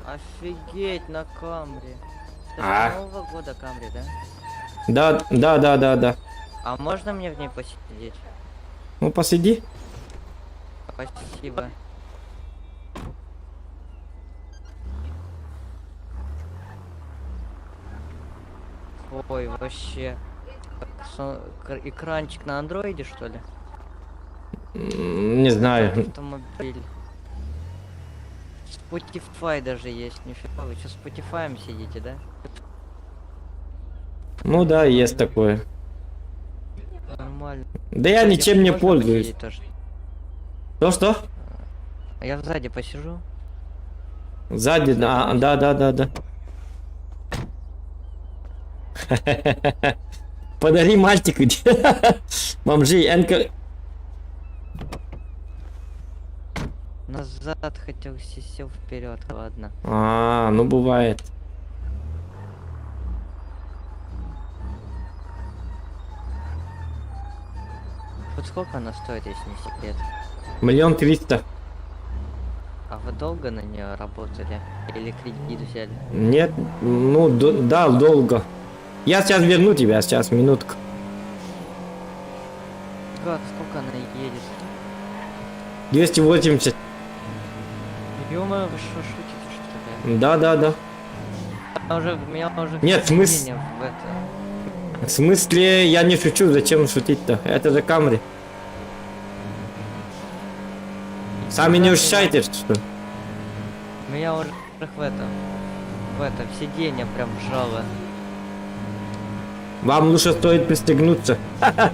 Офигеть, на Камри. Это А. же Нового года Камри, да? Да, да, да, да, да. А можно мне в ней посидеть? Ну, посиди. Спасибо. Ой, вообще. Экранчик на андроиде, что ли? Не знаю. Автомобиль. Spotify даже есть, нифига. Вы что, Spotify сидите, да? Ну да, есть такое. Нормально. Да я ничем не пользуюсь. тоже? Что, что? А я сзади посижу. Сзади, да, да, да, да, да. Подари мальчику. Бомжи, энка... Назад хотел сел вперед, ладно. А, ну бывает. Вот сколько она стоит, если не секрет? 1 300 000. А вы долго на нее работали? Или кредит взяли? Нет, ну да, долго. Я сейчас верну тебя, сейчас, минутку. Как, сколько она едет? 280. Ё-моё, вы что, шутите, что ли? Да, да, да. Я уже, меня уже Нет, впечатление в это. В смысле, я не шучу, зачем шутить-то? Это же Камри. Сами не ощущаете, что? Меня уже в этом, в этом сиденье прям вжало. Вам лучше стоит пристегнуться. Я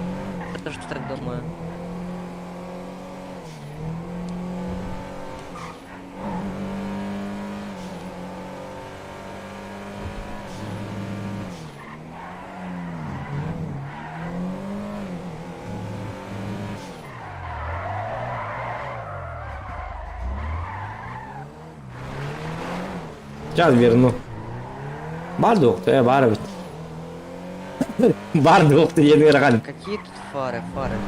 тоже так думаю. Сейчас верну. Бар дуохта, бар эбит. Бар дуохта диэн ыарахан. Какие тут фары, фары тут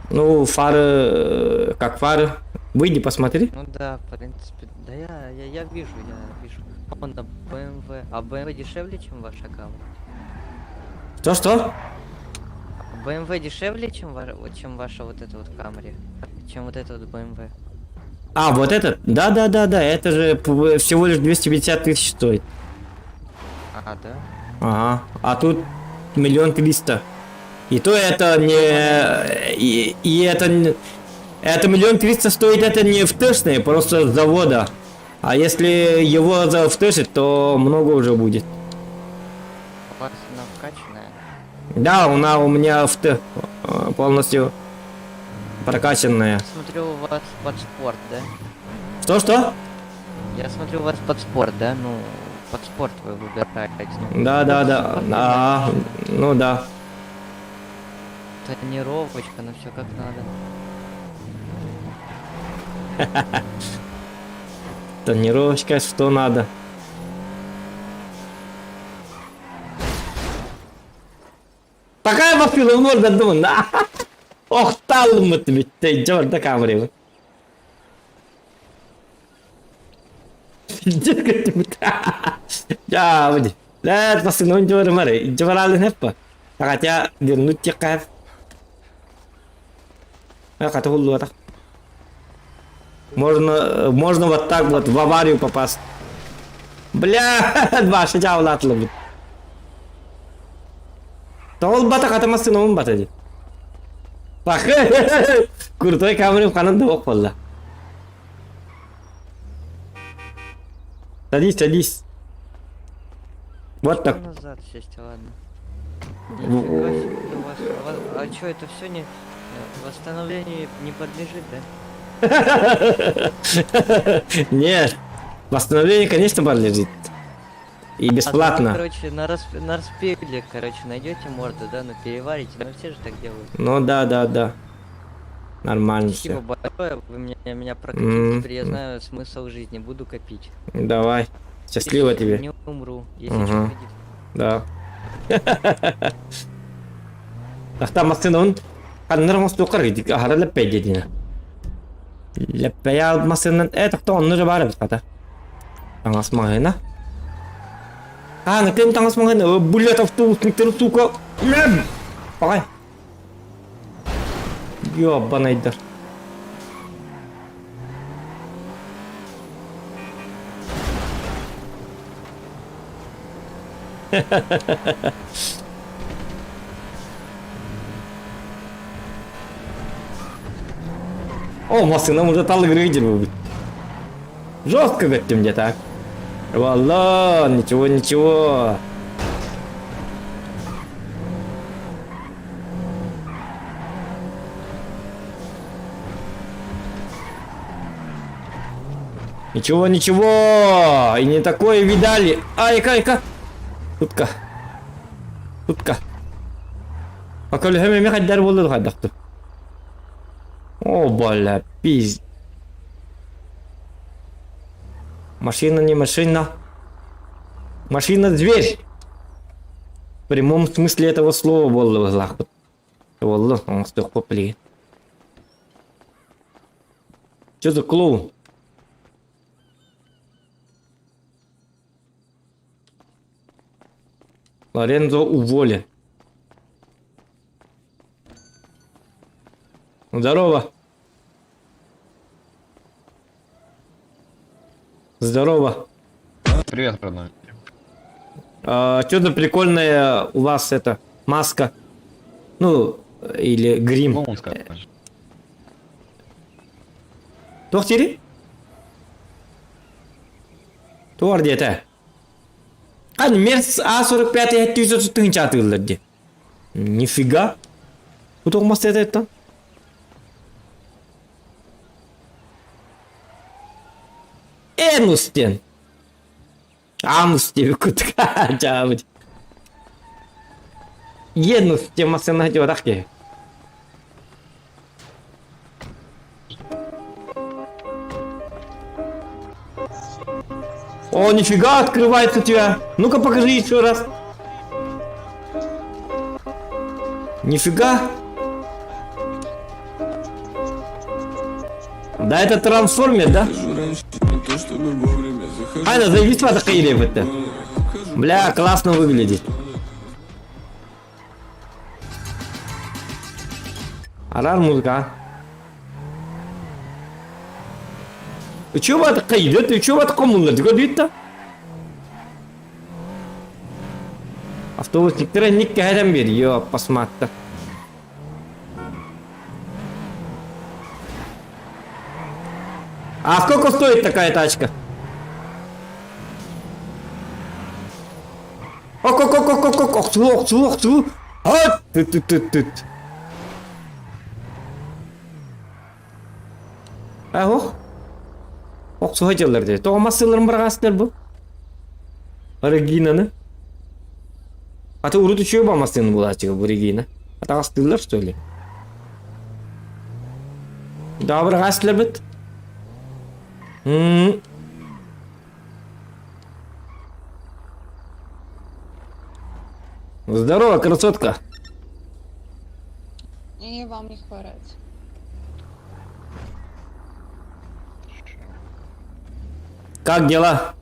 какие? Ну, фары, как фары. Выйди, посмотри. Ну да, в принципе, да я вижу, я вижу. Вон на BMW. А BMW дешевле, чем ваша Камри? Что-что? BMW дешевле, чем, чем ваша вот эта вот Камри? Чем вот эта вот BMW? А, вот этот? Да-да-да-да, это же всего лишь 250 тысяч стоит. А, да? Ага. А тут 1 300 000. И то это не... И это... Это 1 300 000 стоит, это не втышные, просто с завода. А если его завтышить, то много уже будет. У вас она вкачанная? Да, она у меня в Т полностью прокачанная. Смотрю, у вас под спорт, да? Что-что? Я смотрю, у вас под спорт, да? Ну, под спорт вы выбираете. Ну, Да, да, да. А, ну да. Тонировочка, ну все как надо. Тонировочка, что надо. Такая бапила морда думаю, на. Ох, талмыт ведь ты, да камри. Я, выйди. Да, басын он жоры мары, жоралы неппа. Хотя вернуть текав. А Можно, можно вот так вот в аварию попасть. Бля, два шажа Тол бата катамасын он бата Бак, крутой камерым канын да болла. Садись, садись. Вот так. Назад сесть, ладно. Нифига себе у вас, а чё, это все не восстановлению не подлежит, да? Нет, восстановление, конечно, подлежит. И бесплатно. А, короче, на, на распиле, короче, найдете морду, да, ну переварите, ну все же так делают. Ну да, да, да. Нормально Спасибо все. большое, вы меня прокатили, теперь я знаю смысл жизни, буду копить. Давай. Счастливо тебе. Не умру, если что, кредит. Да. Тахта массыны он ханнар мостуқар гидик ахара леппей дедина. Леппей масынын тахта онны же бар бит ката. Таңас маңына. А, на кем таңас маңына? Блядь, автобусниктер, сука. Лем! Пагай. Ёбанайдар. О, машина уже талгрыдер будет. Жестко говорит мне так. Валла, ничего, ничего. Ничего, ничего. И не такое видали. Ай-ка, ай-ка. Тутка. Тутка. Пока лүһәмә мехаддар булды хаддакты. О, бля, пиз. Машина не машина. Машина зверь. В прямом смысле этого слова болды лахпыт. Болды, он попли. Что за клоун? Лорензо уволен. Здорово. Здорово. Привет, родной. А, что за прикольная у вас это маска? Ну, или грим. Клоунская. Туох дири? Туор диэтэ. Хан Мерс А45 730 тыһыынча атыыллар дии. Нифига. Бу тоҕо мас этэ Энус диэн. Амус диэбит курдук дьаабыт. Енус диэн массыына дьуотах киһи. О, нифига открывается у тебя. Ну-ка покажи еще раз. Нифига. Да это трансформер, да? Айна, заебись это. Бля, классно выглядит. Арар музыка. Үчүгэй идет, үчүгэй коммуналар көрдүйт Автобусниктара ник кэһэрэн биэр, йо, посматта. А сколько стоит такая тачка? Ок, ок, ок, ок, ок, ок, охсуу, охсуу, охсуу. Хат, түт, түт, түт, түт. А, ох. Охсуһа дьыллар дии. Тоҕо массыыларын быраҕаастар бу? Регинаны. А ты урут үчүгэй ба массыыны булааччыга бу Регина? Атаҕастыыллар что ли? Да быраҕаастылар бит. М. Здорово, красотка. И вам не хворать. Как дела?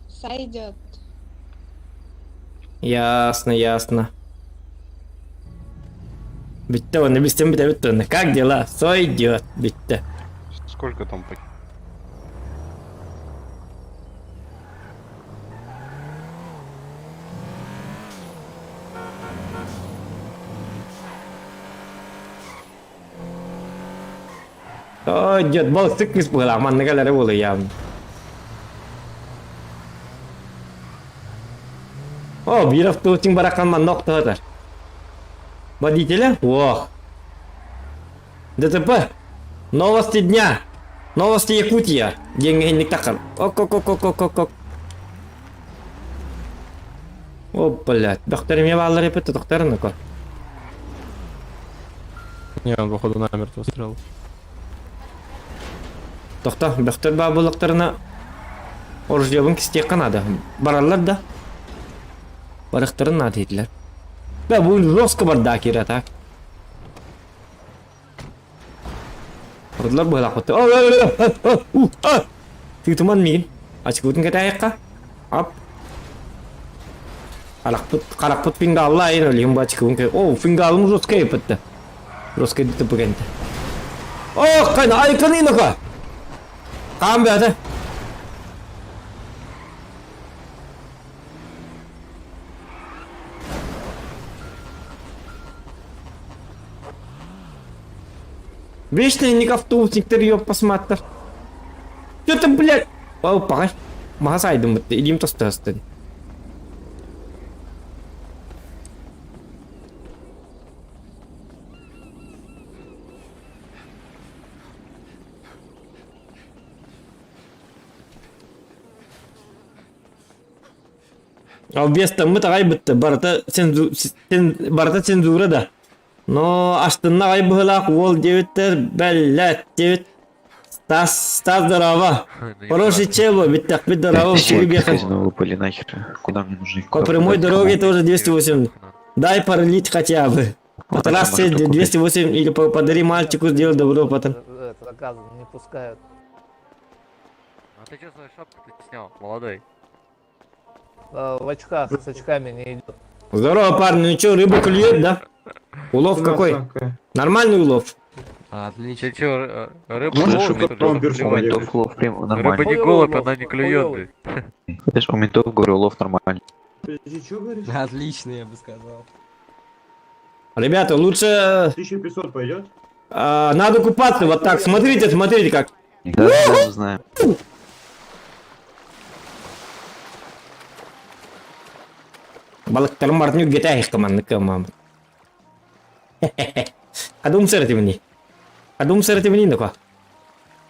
Сойдет. Ясно, ясно. Бүттэ оны бистен бүтэ бүттэ оны. Как дела? Сойдет, бүттэ. Сколько там Сойдет, балыктык кыс быһылаах маннык элэри буолуйаам. О, биир автобустың барахан манна охтоһотар. Водителя? Ох. ДТП. Новости дня. Новости Якутия. Диэҥҥэ тахар. Ок ок ок ок ок ок ок. О, блядь. Бөхтөр эмиэ бааллар эпит тохторун око. Не, он походу намертво застрял. Тохто, бөхтөр баа буллахтарына оружиябын кистиэххэ наада. Бараллар да. Барыхтарын наада диэтилэр. Бля, бу жестко бардак киирэ так. Ордулар быһалаах Тыытыман миигин. Ачыкыбытын кэтээйэххэ. Ап. Харахпыт, харахпыт фингалла айын өлүһүн бу ачыкыбын кэ... О, фингалым жестко еппетте. Жестко ДТП кэнтэ. О, кайна айканынака! Хаан бээтэ. Вечно ник автобусниктар ёппасматтар. Что ты, блядь? О, пагай. Маһа сайдым бытты, илиим тостастын. Албестаммыт аҕай бытты, барыта цензу... барыта цензура да. Но астынна аҕай быһыылаах уол диэбиттэр, бэллэт диэбит. Стас, Стас, здорово. Хороший чел, бүттэхпит здорово, Все, биэхэ. казино выпали нахер. Куда мне нужны? По прямой дороге тоже 208. Дай пролить хотя бы. По трассе 208 или подари мальчику, сделай добро потом. Не пускают. А ты что свою шапку-то снял, молодой? В очках, с очками не идет. Здорово, парни, ну что, рыба клюет, да? Улов какой? Нормальный улов? Отлично. Ты чё, рыба Слышь, голубь, у что ли? ментов улов прям нормальный. Рыба не голубь, она не клюет, блядь. Слышь, у ментов, говорю, улов нормальный. Отлично, я бы сказал. Ребята, лучше 1500 пойдет? А, надо купаться вот так. Смотрите, смотрите как. Да, да, знаем. Балыктарым барын үргэтэ айыхтаманнык мам. Адум сэрэтимини. Адум сэрэтимини нука.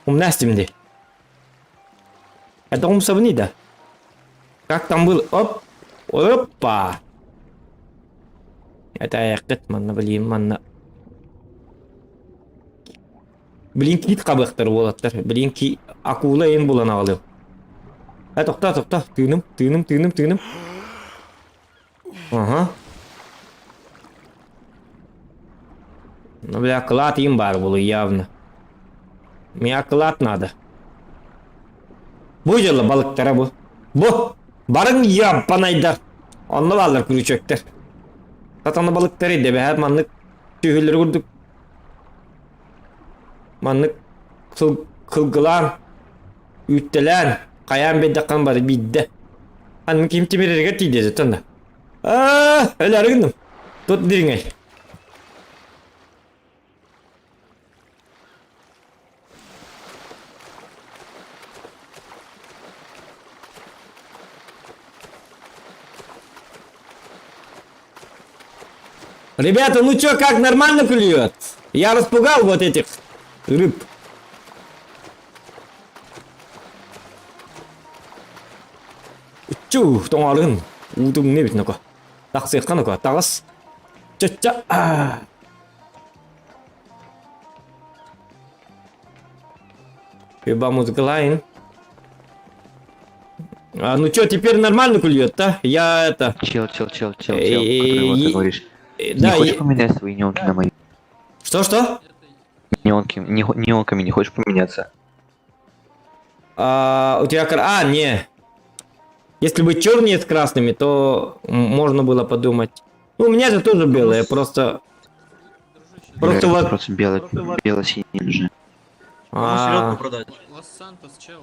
Умнастимди. Это умсабни да. Как там был? Оп. Опа. Это айыккыт манна блин манна. Блин кит кабыктар уолаттар. Блин ки акула эн булан аҕалыам. Э тохтоо тохтоо тыыным тыыным тыыным тыыным. Ага. Ну бля клад им бар было явно. Мне клад надо. Бу дьылы балыктара бу. Бу! Барыҥ яппанайдар! Онно бааллар күрүчөктөр. Сатана балыктары дэбэһэ маннык түһүллэр курдук маннык кылгылаан үүттэлээн хайаан биэрдэххин бары биирдэ. Анны ким тимирэригэр тиийдэ тонна. Аа, өлөөрү гынным. Тут дириҥэй. Ребята, ну чё, как нормально клюет? Я распугал вот этих рыб. Чу, тоҥорун. Уутум не бит ноко. Тахсыахха ноко, таҕыс. Чача. Люба музыка А, ну чё, теперь нормально клюет, да? Я это... Чел, чел, чел, чел, чел, который вот ты говоришь. Не Да, хочешь поменять свои неонки на мои? Что-что? Неонки, не, неонками не хочешь поменяться? А, у тебя... А, не. Если бы черные с красными, то можно было подумать. Ну, у меня же тоже белые, просто... Просто вот... Просто бело, бело-синие нужны. А, продать? Лос-Сантос, чел.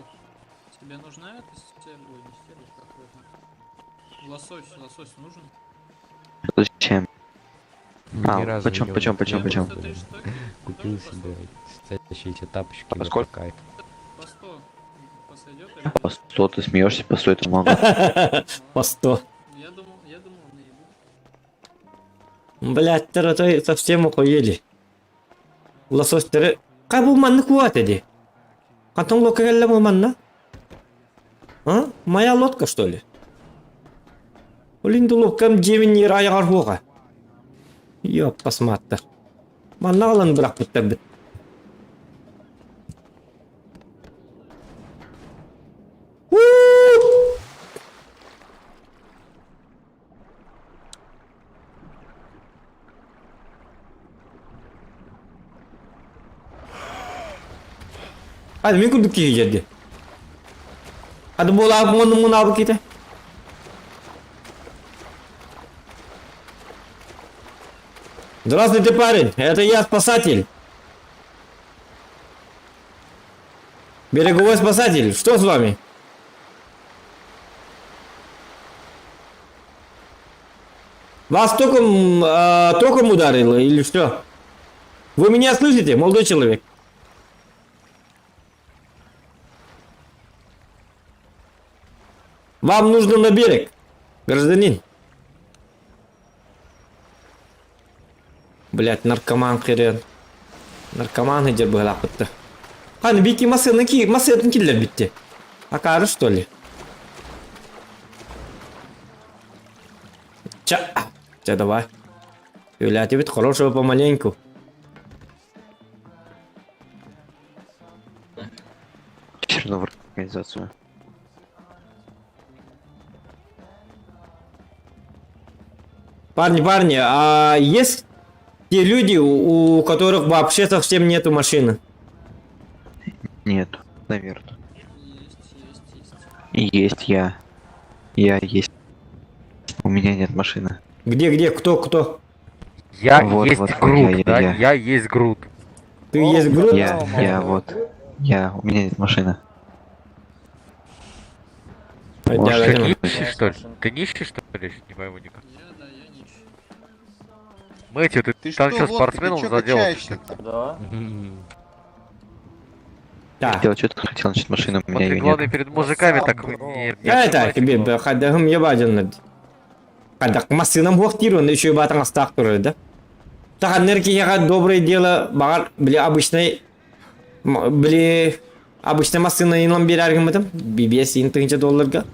Тебе нужна эта стель? Ой, не стель, как это? Лосось, лосось нужен? Зачем? Ни А, разу почем, не почем, почем, видел. почем? Просто три штуки. Купил Тоже по себе эти тапочки. А сколько? Кайф. По 100 посойдет или По 100 ты смеешься, по 100 это много. По 100. Я думал, наебу. Блядь, то совсем охуели. Лосось тары... Кай бу манны куат эди? Кантон лодка келле бу манна? А? Моя лодка, что ли? Олинду лодкам жемин ер аяғар хуға. Ёп, посматтар. Манна алан бірақ бұттар бит. Hadi min kurduk ki geldi. Hadi bol abi bunu bunu abi kite. Здравствуйте, парень. Это я, спасатель. Береговой спасатель. Что с вами? Вас током, током ударило или что? Вы меня слышите, молодой человек? Вам нужно на берег, гражданин. Блять, наркоман херен. Наркоман идет была бітті. Қаны беки масыны ки, масыны киллер бітті. Акары что ли? Ча, ча давай. Юля, тебе хорошего помаленьку. Черную организацию. Парни, парни, а есть те люди, у которых вообще совсем нету машины? Нет, наверное. Есть, есть, есть. Есть я. Я есть. У меня нет машины. Где, где, кто, кто? Я Вот, есть вот, Грут, я, да? я. Я есть Грут. Ты есть Грут? Я вот. Я, у меня нет машины. Да, Может, да, Ты да. нищий, что ли? Ты нищий, что ли? Не пойму никак. Я, да, я нищий. Мэтью, ты, Ты там что, что, водка, ты спортсменом чё заделался? качаешься-то? Да. Так. Хотел, что ты хотел насчет машины, у меня Смотри, ее нет. главное, перед мужиками так не... не Это открывайся, тебе главное. хадахым ебаден. Хадах массынам хуактиру, еще и батан астак туры, да? Таханнер кияга доброе дело, багар, бля, обычный, бля, обычный массына инлам берәргем этом, бибес ин тыгынча долларга.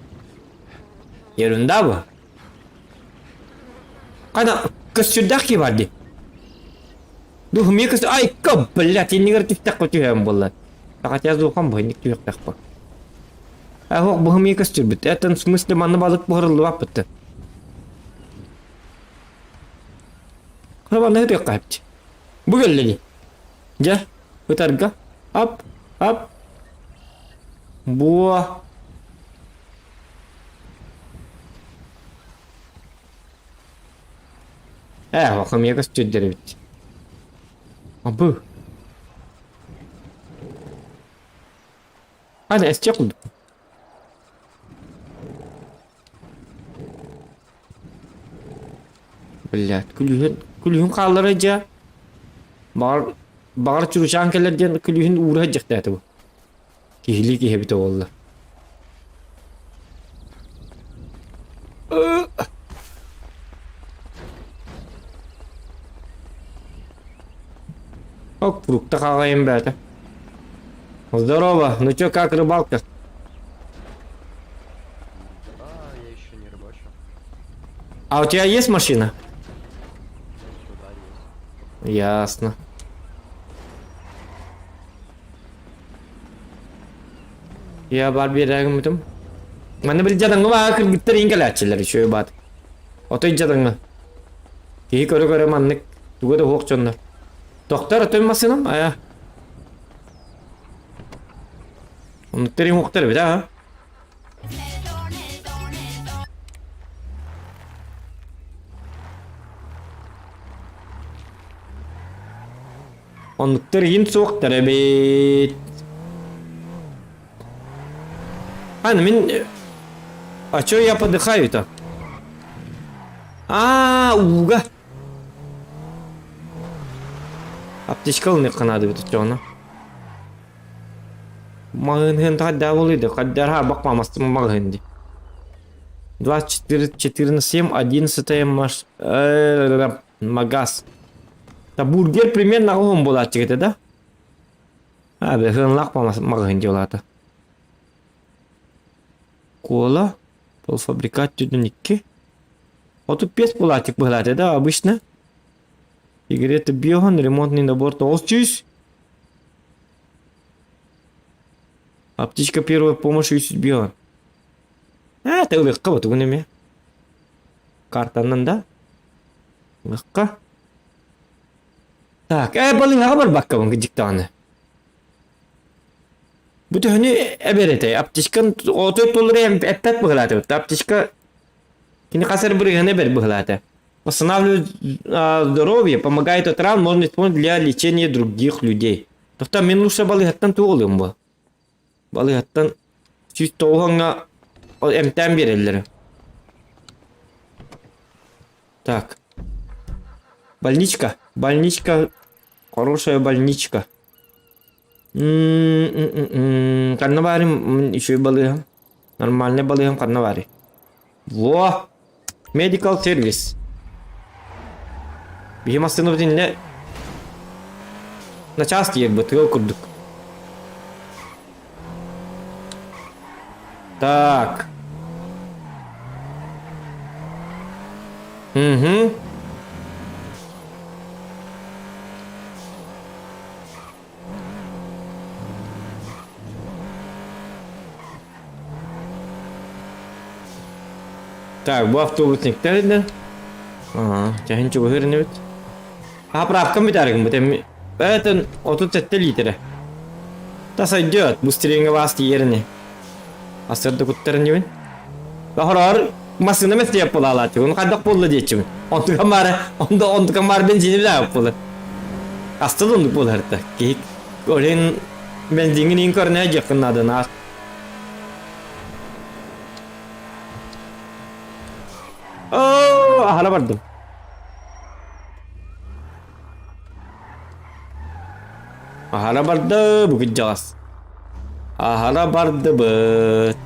Ерунда бу. Кана көстүрдәк ки барды. Духым көстү, ай, ка, блядь, иннигер түфтәк көтүһәм булла. Фақат язухан бу, инник түяктак бу. Ах, бу хым көстүр бит. Это в смысле манны балык буһарылды баппытты. Храбаны өтө кайпты. Бу келледи. Жа, ытарга. Ап, ап. Буа. Э, хым көстүр бит. Абы. Hadi esçe kuldu. Блядь, күлүһүн күлүһүн хааллара дьа. Баар баар чуручаан кэлэр диэн күлүһүн уура дьахтааты бу. Киһили киһи эбитэ буолла. Ок, фрукта хаҕайым бээтэ. Здорово, ну чё, как рыбалка? Да, я еще не рыбачу. А у тебя есть машина? Туда есть. Ясно. Я бар биэрэгим бутум. Манна бил дьадаҥы баа кыргыттар иин кэлээччилэр үчүгэй баат. Отой дьадаҥы. Киһи көрө-көрө маннык туга да суох дьоннор. Тохтор отой массыынам айа. Оннуктар иин уохтар эбит аа. Оннуктар иин суохтар эбит. А, ну мин... А чё я подыхаю-то? А, ууга. Аптечка ылыныахха наада эбит оччоҕуна. Маҕаһыын хадdaa буолуй хаддара бакпамастым маҕаһыын дии. 24 4 на 7, 11 маш... магаз. Та бургер примерно оҕом буолааччы этэ да? А, бэһыанлаах маҕаһыын дьуолаата. Кола, полуфабрикат түрдүн икки. 35 буолааччык быһалаата да обычно. Сигарета биохан, ремонтный набор 900. Аптечка первой помощи үс биохан. А, это ылыхха бу тугун эмиэ. Картанан да? Ылыхха. Так, э, балыыһаҕа барбаккабын кыдьык даҕаны. Бу төһөнү эбэр этэй? Аптечкан отой толору эппэт быһылаата. Аптечка кини хас эрэ бырыһыаны эбэр быһылаата. Восстанавливает здоровье, помогает от ран, можно использовать для лечения других людей. Тоқта мен лучше балыыһаттан туох ылыам бу? Балыыһаттан 190-ҥа эмтээн биэрэллэр. Так. Больничка. Больничка. Хорошая больничка. Ханна баарым үчүгэй балыыһам. Нормальный балыыһам ханна баарый? Во! Medical service. Биһи массыынабыт иннэ начаас тиийэрбит тыал курдук. Так. Угу. Так, бу автобусниктар да. Ага, чаһын чугаһыыр инибит. Заправкам бүтээригин бу эми это 37 литрэ. Да сойдет, быстрее вас тиийэрини. Асырды куттар инибин. Бахороор массыына местиэп буолаалааччы. Ону хайдах буолла диэччибин. Онтукам баара, онто онтукам баар бензини билээбит буолар. Астыл оннук буолар да. Киһи олен бензиҥин иин көрүнэ дьиэххин наадана. Оо, аһара бардым. Аһара барда бу кырдьаҕас. Аһара бардыбыт.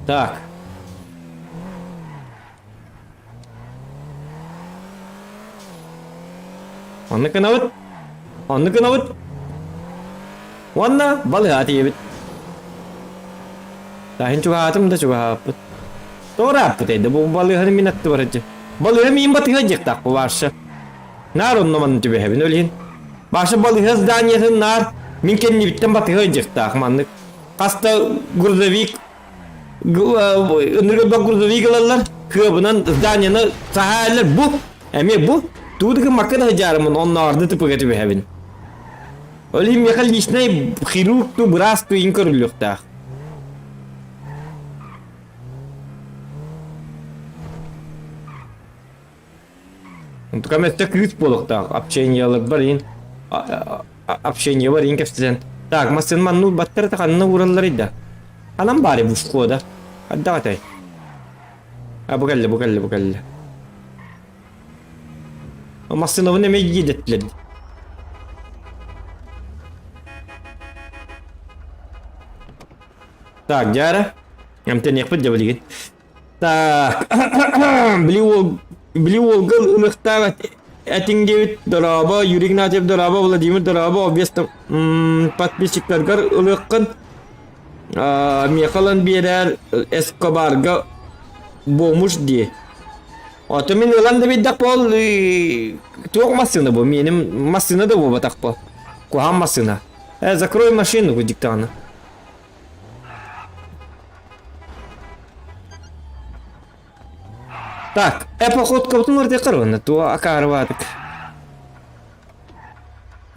Так. Оннук гынабыт. Оннук гынабыт. Уонна балыһа тиийэбит. Таһын чугаһаатым да чугаһааппыт. Тоҕо ырааппыт бу балыыһаны мин аттыбар дьэ. Балыыһа миин батыһа диэхтаах бу Варша. Наар онно манна түбэһэбин ол иһин. Варша балыыһа зданиетын наар мин кэннибиттэн батыһа дьиэхтаах маннык. Хаста грузовик ынырык грузовик ылаллар, кыабынан зданияны саһааллар бу эмиэ бу туудыгы макка да сыдьаарымын оннооҕор тыпыга түбэһэбин. Ол иһин миэхэ личнэй хирург ту быраас ту иин көрүллүөхтээх. Онтукам өттө кыыс буолуохтаах общениеларбар иин общениебар иин кэпсэтэн так массыын манна уурбаттар это ханна ууралларый да ханан баарый бу входа хайдах этэй а бу кэллэ бу кэллэ бу кэллэ массыынабын эмиэ дьиэдэттилэр так дьаара эмтэниэхпит дьэ билигин Так, били уол, били уолга ылыахтаах этиҥ диэбит дорообо, Юрий Игнатьев дорообо, Владимир дорообо, объезд подписчиктаргар ылыаххын миэхэ ылан биэрээр Эскобарга бомуш дии. Ото мин ылан да биэрдэх буол туох массыына бу? Миэним массыына да буолбатах бу. Куһаҕан массыына. Э, закрой машину, диктаҕына. Так, эпоходкабытын уурдуохха уонна туо акаарыбаатык.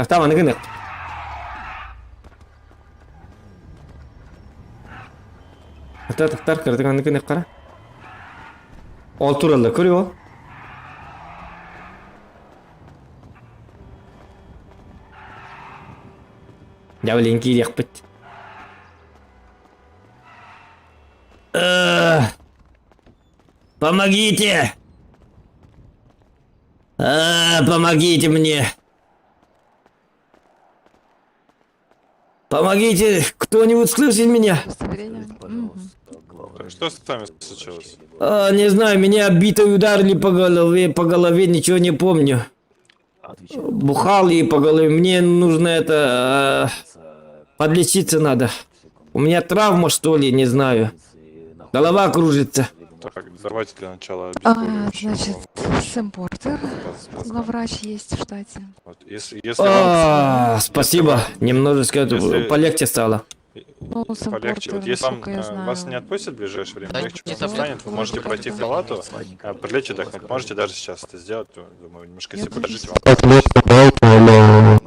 Ахтаам аны гынык. Ата тахтар кыратык аны гынык кара. Ол туралла көрүө. Дьэ билигин киириэхпит. Помогите! Помогите мне! Помогите! Кто-нибудь слышит меня? Что с вами случилось? А, не знаю, меня битой ударили по голове, по голове, ничего не помню. Бухал и по голове. Мне нужно это... Подлечиться надо. У меня травма, что ли, не знаю. Голова кружится. Так, давайте для начала А, обезболивающего. значит, Сэм Портер, главврач есть в штате. Вот, если, если вам А, спасибо. Немножечко это, Если- полегче стало. Ну, Сэм полегче, вот Портер, если вам, насколько я э, вас знаю. не отпустят в ближайшее время, Да легче нет, вам таблетку станет, вы можете вроде пройти в как палату, прилечь отдохнуть. Можете даже сейчас это сделать, думаю, немножко Я если подождите, боюсь. вам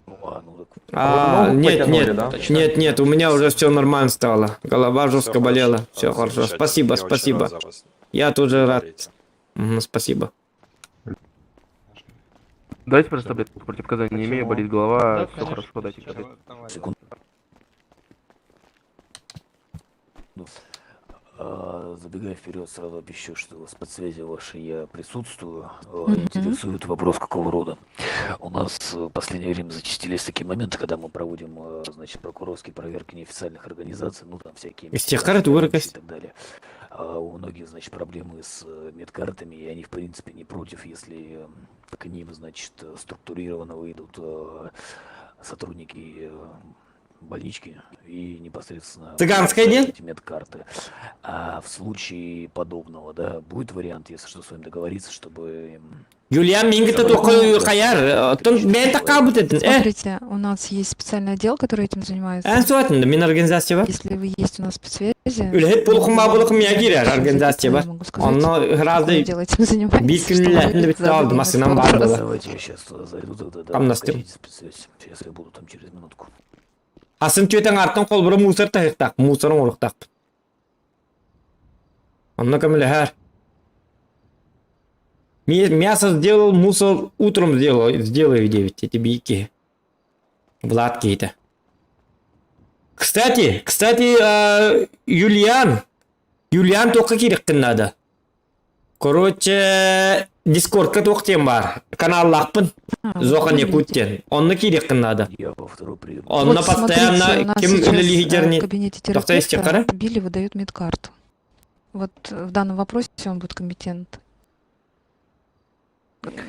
А, нет, потянули, нет, да? нет, нет, у меня уже все нормально стало. Голова Всё жестко хорошо. болела. Все хорошо. Замечательно. Спасибо, Я очень рад спасибо. за вас. Я тоже рад. Болейте. Мгм, спасибо. Дайте просто таблетку, противопоказаний не имею, болит голова, все хорошо, дайте таблетку. Забегая вперед, сразу обещу, что в спецсвязи вашей я присутствую. Мгм. Интересует вопрос какого рода. У нас в последнее время зачастились такие моменты, когда мы проводим, значит, прокурорские проверки неофициальных организаций, ну там всякие Из тех карт вырокость. и так далее. А у многих, значит, проблемы с медкартами, и они, в принципе, не против, если к ним, значит, структурированно выйдут сотрудники больнички и непосредственно Цыганская, нет? эти медкарты. А в случае подобного, да, будет вариант, если что, с вами договориться, чтобы Юлиан мингіті тоқы қаяр. Оттон мен таққа бітетін. Э, Смотрите, у нас есть специальный отдел, который этим занимается. ән суатын, мен организация бар. Если вы есть у нас в спецсвязи, Үлэһит булукум могу булукум вам я киирэр зайти, организация я бар. могу сказать, Онно какое ыраазы дело этим занимается, биир чтобы күнүлээтин вы битте задали алды им массыынан этот бар вопрос. была. Давайте я сейчас зайду тогда, да, Хамнастым. покажите спецсвязь. Сейчас я буду там через минутку. Асын түөтэн артан холбура мусор таһыктаах, мусорун оруктаах. Онно көмөлөһөр. Мясо сделал, мусор утром сделал, сделаю 9, эти бийки. Влад кейті. Кстати, кстати, Юлиан. Юлиан туохха киириэххин наада? Короче, Дискордка туох диэн баар? Каналлаахпын. А, вот Зохан вы Якут видите. диэн. Онно киириэххин наада. Онно Вот смотрите, у постоянно нас ким сейчас э, в үлэлииһидэрни кабинете тохто истиэххэ терапевта Билли выдает медкарту. Вот э, в данном вопросе он будет компетент.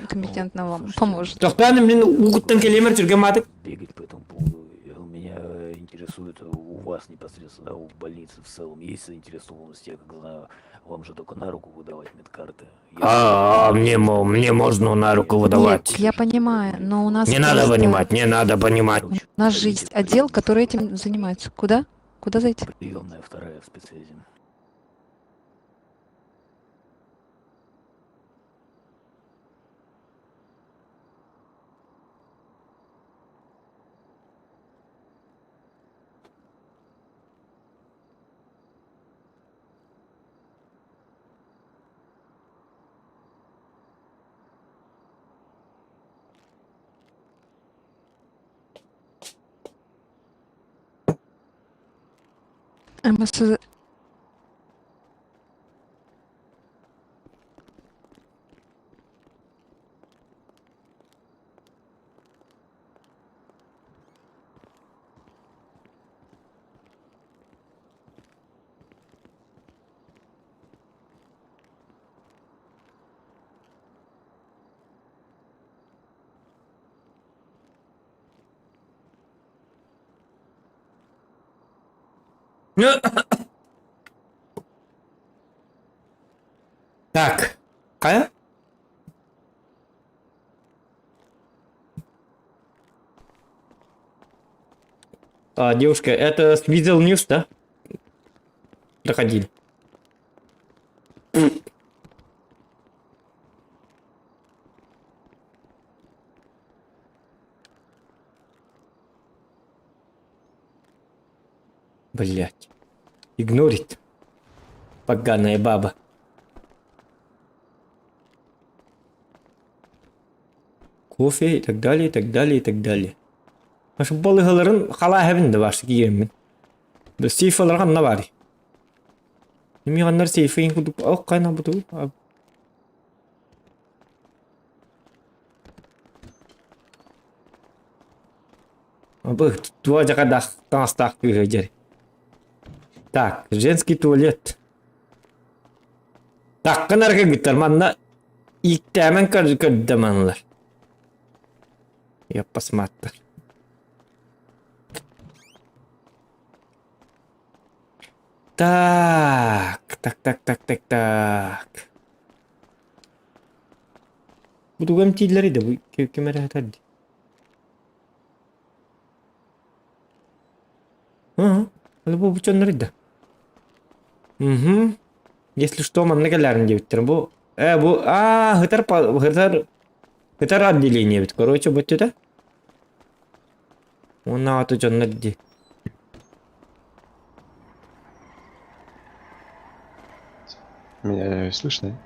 Компетентно вам поможет. Тохтоон мин уугуттан кэлиэмэр түргэн маатык. Бегать по этому поводу. Меня интересует у вас непосредственно, в больнице в целом есть заинтересованность, я как знаю, вам же только на руку выдавать медкарты. А, мне, мне можно на руку Нет, выдавать. я понимаю, но у нас Не надо просто... понимать, не надо понимать. У нас же есть отдел, который этим занимается. Куда? Куда зайти? Приемная вторая в спецсвязи. МС... Так. Хайа? А, девушка, это с Weasel News, да? Доходили. Блять. Игнорит. Поганая баба. Кофе и так далее, и так далее, и так далее. Ашы балыгаларын халаа да башты киеммин. Да сейфалар ханна бари. Ними ханнар сейфин кудук ок кайна буту. Абы туа жакадах таҥастаах кыыһа Так, женский туалет. Таккын аргыгыттар манна ииктээмэн көрдө Я посмотрю. Так, так, так, так, так, так. Бу тугу эмтииллэрий да бу ким эрэ этэр дии. Ага, бу бу да. Угу. Если что, манна кэлээрин диэбиттэр. Бу э бу аа хытар хытар хытар отделение эбит. Короче, бу это. Уонна аты дьоннор дии. Меня слышно?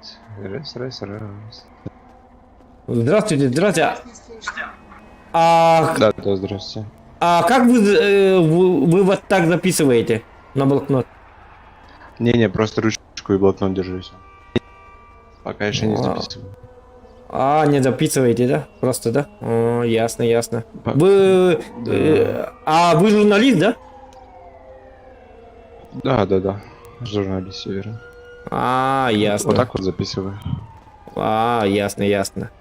Раз, раз, раз. Здравствуйте, здравствуйте. А, Да, да, здравствуйте. а как вы, э, вы, вы вот так записываете на блокнот? Не-не, просто ручку и блокнот держу и всё. Пока еще не Вау. записываю. А, не записываете, да? Просто, да? О, ясно, ясно. Вы, э, а вы журналист, да? Да, да, да. Журналист, всё верно. А, ясно. Вот так вот записываю. А, ясно, ясно.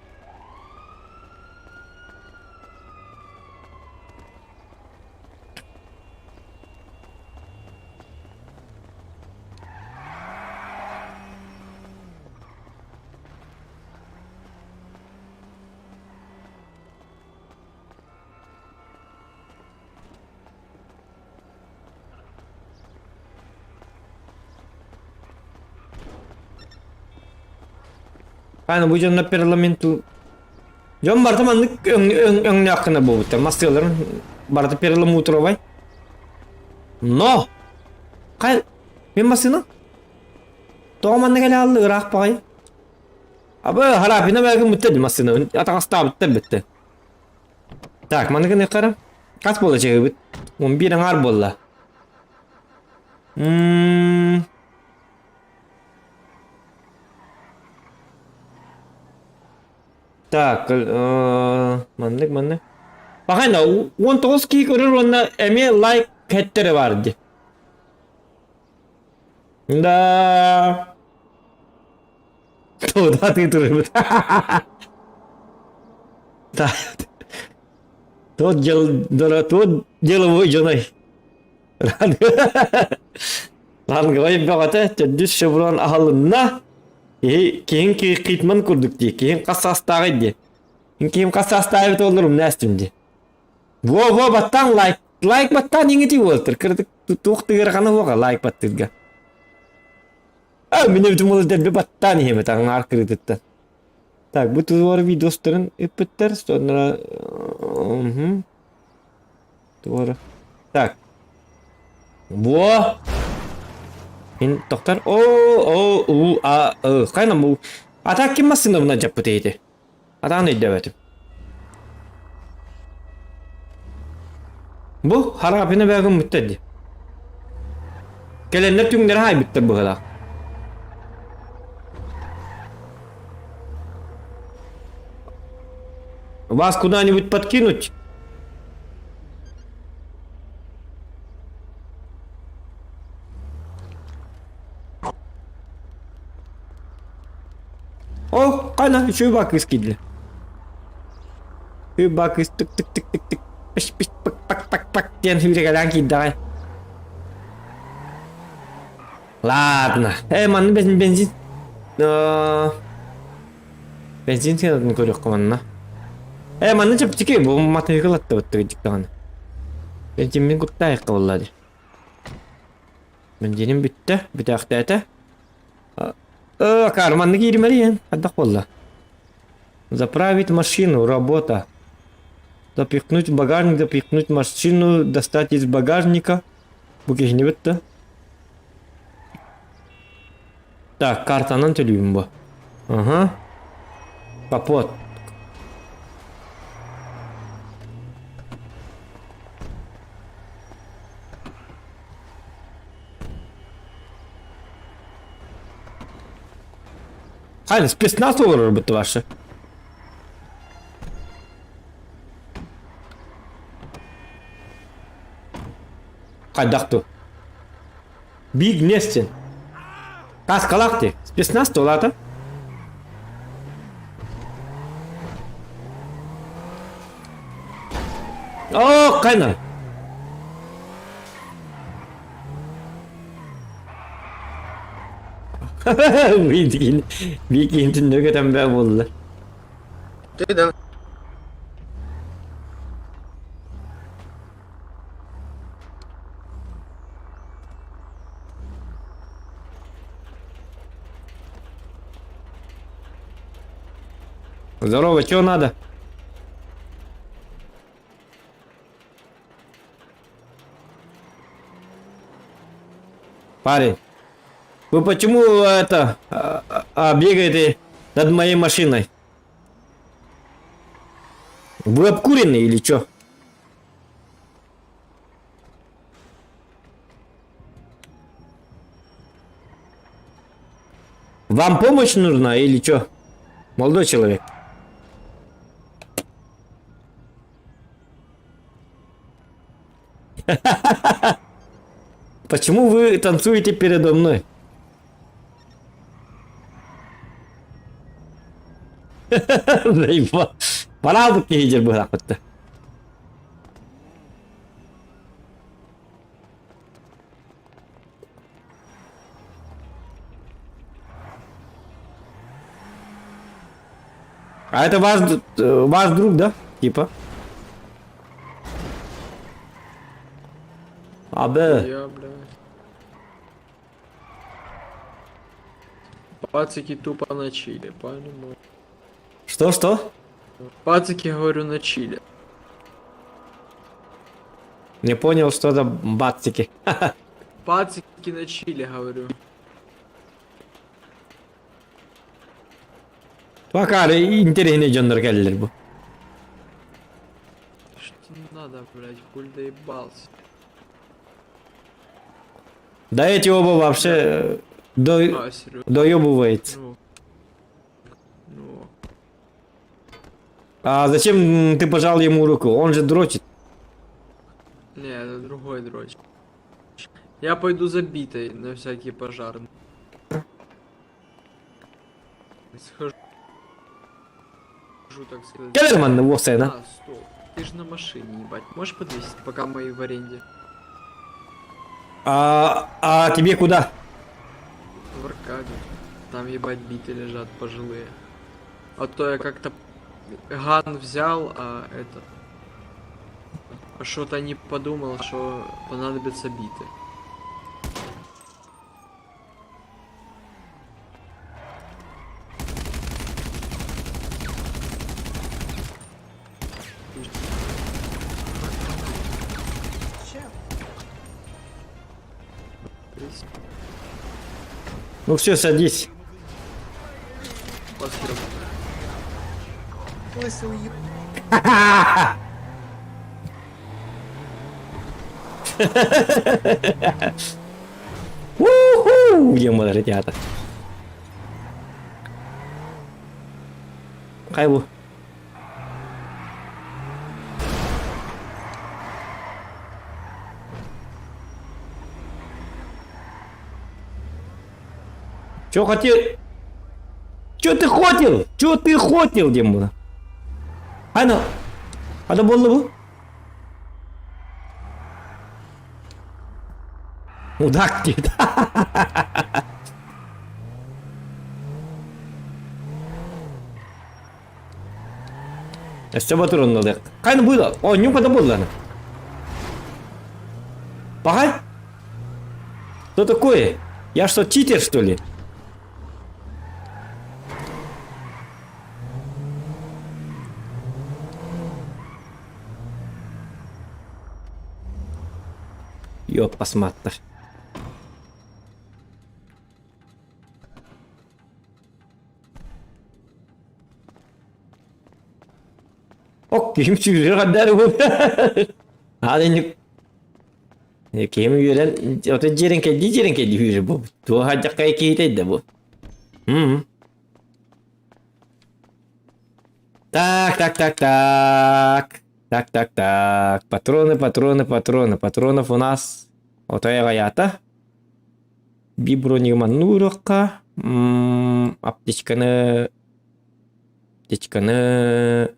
Аны бу дьонно парламенту Дьон барыта маннык өҥнөөх гына буолбуттар. Мастыаларын барыта перламутровай. Но! Хай, мен массыына? Тоҕо манна кэлэ хаалла ыраах баҕайы? Абы харапина бээгин бүттэ массыына. Атаҕастаабыттар бүттэ. Так, манна гыныаххара. Хас буолла чаһыыбыт? 11 аҥаар буолла. Мм. Так, маннык маннык. Бахайна, 19 киһи көрөр уонна эмиэ лайк хэттере бар ди. Да. Туда ты турбут. Да. Тот дел, тот деловой дьоной. Ланговай бөҕөтө төрдүс шеврон аһылынна. Киһи киһин киитман курдук дии. Киһин хас саастааҕый дии. Киһим хас саастааҕый олорум умнаастым дии. Во-во баттаан лайк лайк баттаан иҥити уолтар. Кырдык туох тыгырҕана уоҕа лайк баттыырга. А мин эбитим ол дэрби баттаан иһэм таҥаар кырыытыттан. Так, бу туор видеостарын ыппыттар, сонно Туора. Так. Во! Мин тохтор. О, о, у, а, э. Хайна бу. А так ким массыына дьаппыт эти? Атаан өйдөбөтүм. Бу харапина бээгин бүттэ ди. Кэлэннэр түҥнэри хаайбыттар быһыылаах. Вас куда-нибудь подкинуть? О, қана, еще и кыз киирдэ. Үб кыз тык-тык-тык-тык-тык пиш пиш пак пак пак пак диэн сүүрэкэлээн киирдэҕэ. Ладно. Э, манна бензин бензин. Бензин сыанатын көрүөххэ манна. Э, манна чэпчэки бу матыйгы латтыбыт дьиктаҕына. Бензиммин куттаайыкка буолла дии. Бензиним бүттэ, бүтээхтээтэ. Э, акаар, манна кииримэри хайдах буолла? Заправить машину, работа. Запихнуть в багажник, запихнуть машину, достать из багажника. Бу киһини бүттэ. Так, картанан төлүүм бу. Ага. Капот. Хайа, спецназ олорор ваши. Хайдах ту? Биг Нестин. Каскалаах дии. Спецназ туолаата. Оо, хайна. Биикин биикин түннүгэ тэмбэ буолла. Здорово, чего надо? Парень, вы почему это бегаете над моей машиной? Вы обкуренный или чё? Вам помощь нужна или чё? Молодой человек. Почему вы танцуете передо мной? Заебал. Пора бы киһи быһаахпытта. А это ваш, ваш друг, да? Типа? Абе. Я, блядь. Пацики тупо на чиле, понимаю. Что-что? Пацики, говорю, на чиле. Не понял, что за бацики. Пацики на чиле, говорю. Бакары интэриэһинэй дьоннор кэллилэр бу. Что надо, блядь, хуль доебался. Да эти оба вообще А, серьезно? доебывается. Ну. Ну. А зачем ты пожал ему руку? Он же дрочит. Не, это другой дрочь. Я пойду за битой на всякий пожар. Схожу, так сказать. Келлерман вовсе, да? А, стоп. Ты же на машине, ебать. Можешь подвесить, пока мои в аренде? А тебе куда? В Аркаду. Там, ебать, биты лежат пожилые. А то я как-то ган взял, а это... Что-то не подумал, что понадобятся биты. Ну все, садись. Спасибо. Лысый уеб... Уху! Ема, ребята. Хайбу. Чё хотел? Чё ты хотел? Чё ты хотел, Дима? Ана. Ана болды bu? Мудак дейді. Өссө батыр онно Қайны бұйла? О, нюкада болды аны. Пағай? Что такое? Я что, читер, что ли? Ёп, посмотри. Ок, киһим сүүрэр хаддар бу. Ааны киһим үөрэн, ото дьиэрин кэлди дьиэрин кэлди үүрэр бу. Туох хаддьаккай киһитэй да бу. М. Так, так, так, так. Так, так, так. Патроны, патроны, патроны. Патронов у нас отой аҕыйаата. Биброник маннуурукка. Аптечканы... Аптечканы...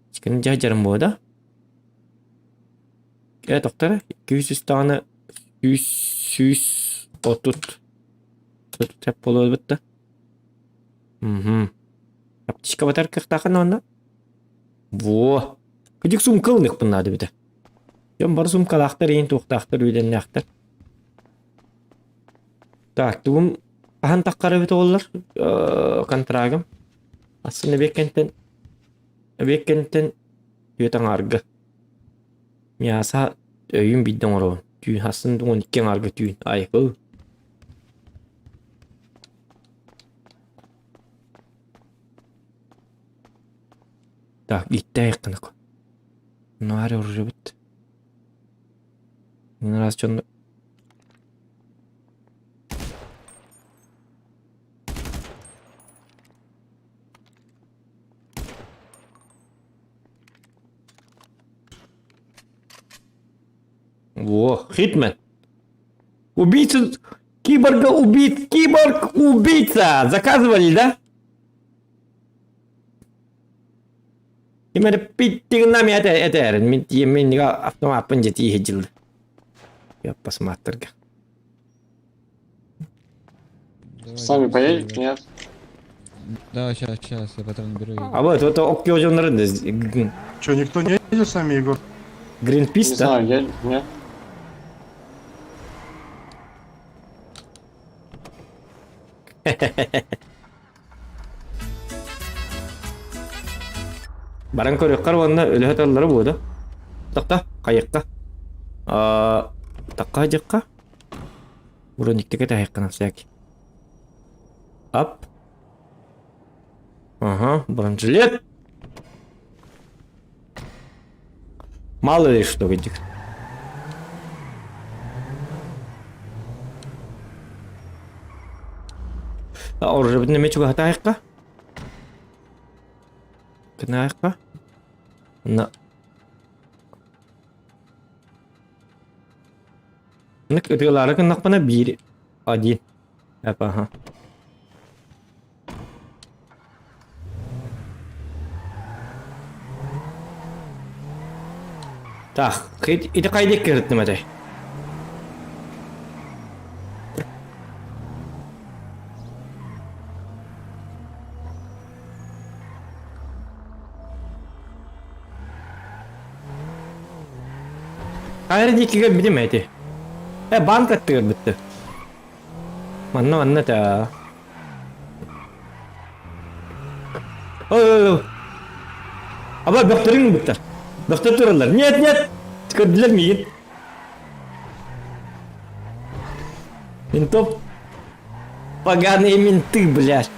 Аптечканы дьаһдьарым буо да? Э, тоқтар, 200 даҕаны 130 Сөп буолуо эбит да. Мгм. Аптечка батар кыахтаахын онно. Во! Кыдьык сумка ылыныахпын наада эбитэ. Дьон бары сумкалаахтар, иин туохтаахтар, үөлэннээхтэр. Так, тугум хаһан таххар эбит оҕолор контрагым. Асын эбиэккэнтэн эбиэккэнтэн үөт аҥаарга. Мяса өйүн биирдэ оҥоробун. Түүн хасын 12 аҥаарга түүн айкыл. Так, иттэ айыккынак. Наар оружебит. Мин раз дьон Во, Хитмен. Убийца... Киборга убит! Киборг убийца! Заказывали, да? Именно питтигнами это это мин мин автомат дьэ тииһэ Я посмотрю. Сами поедете, нет? Да, сейчас, сейчас, я патрон беру. А вот это оккиожоннарын Че, никто не едет с нами, Егор? Гринпис, Не да? знаю, я нет. Баран көрүөххэр уонна өлөһө таллара буода. Тахта, хайыкка. А, такка дьыкка. Брониктеке таһайыккана всякий. Ап. Ага, бронежилет. Мало ли что этих. А оружие бүтүн эмэ чугаһатаайыкка. Мантынаахха. На. Нык ытыалаары гыннахпына биир один. Аха. Так, ити хайдах кырыттым этэй? Хайа диэки көрбүтүм эти. Э, банк аттыгар бүтті. Манна манна та. Ой, ой, ой. Аба бөхтөрүң бүттер. Бөхтөр тураллар. Нет, нет. Көрдүлэр миигин. Ментов. Поганые менты, блядь.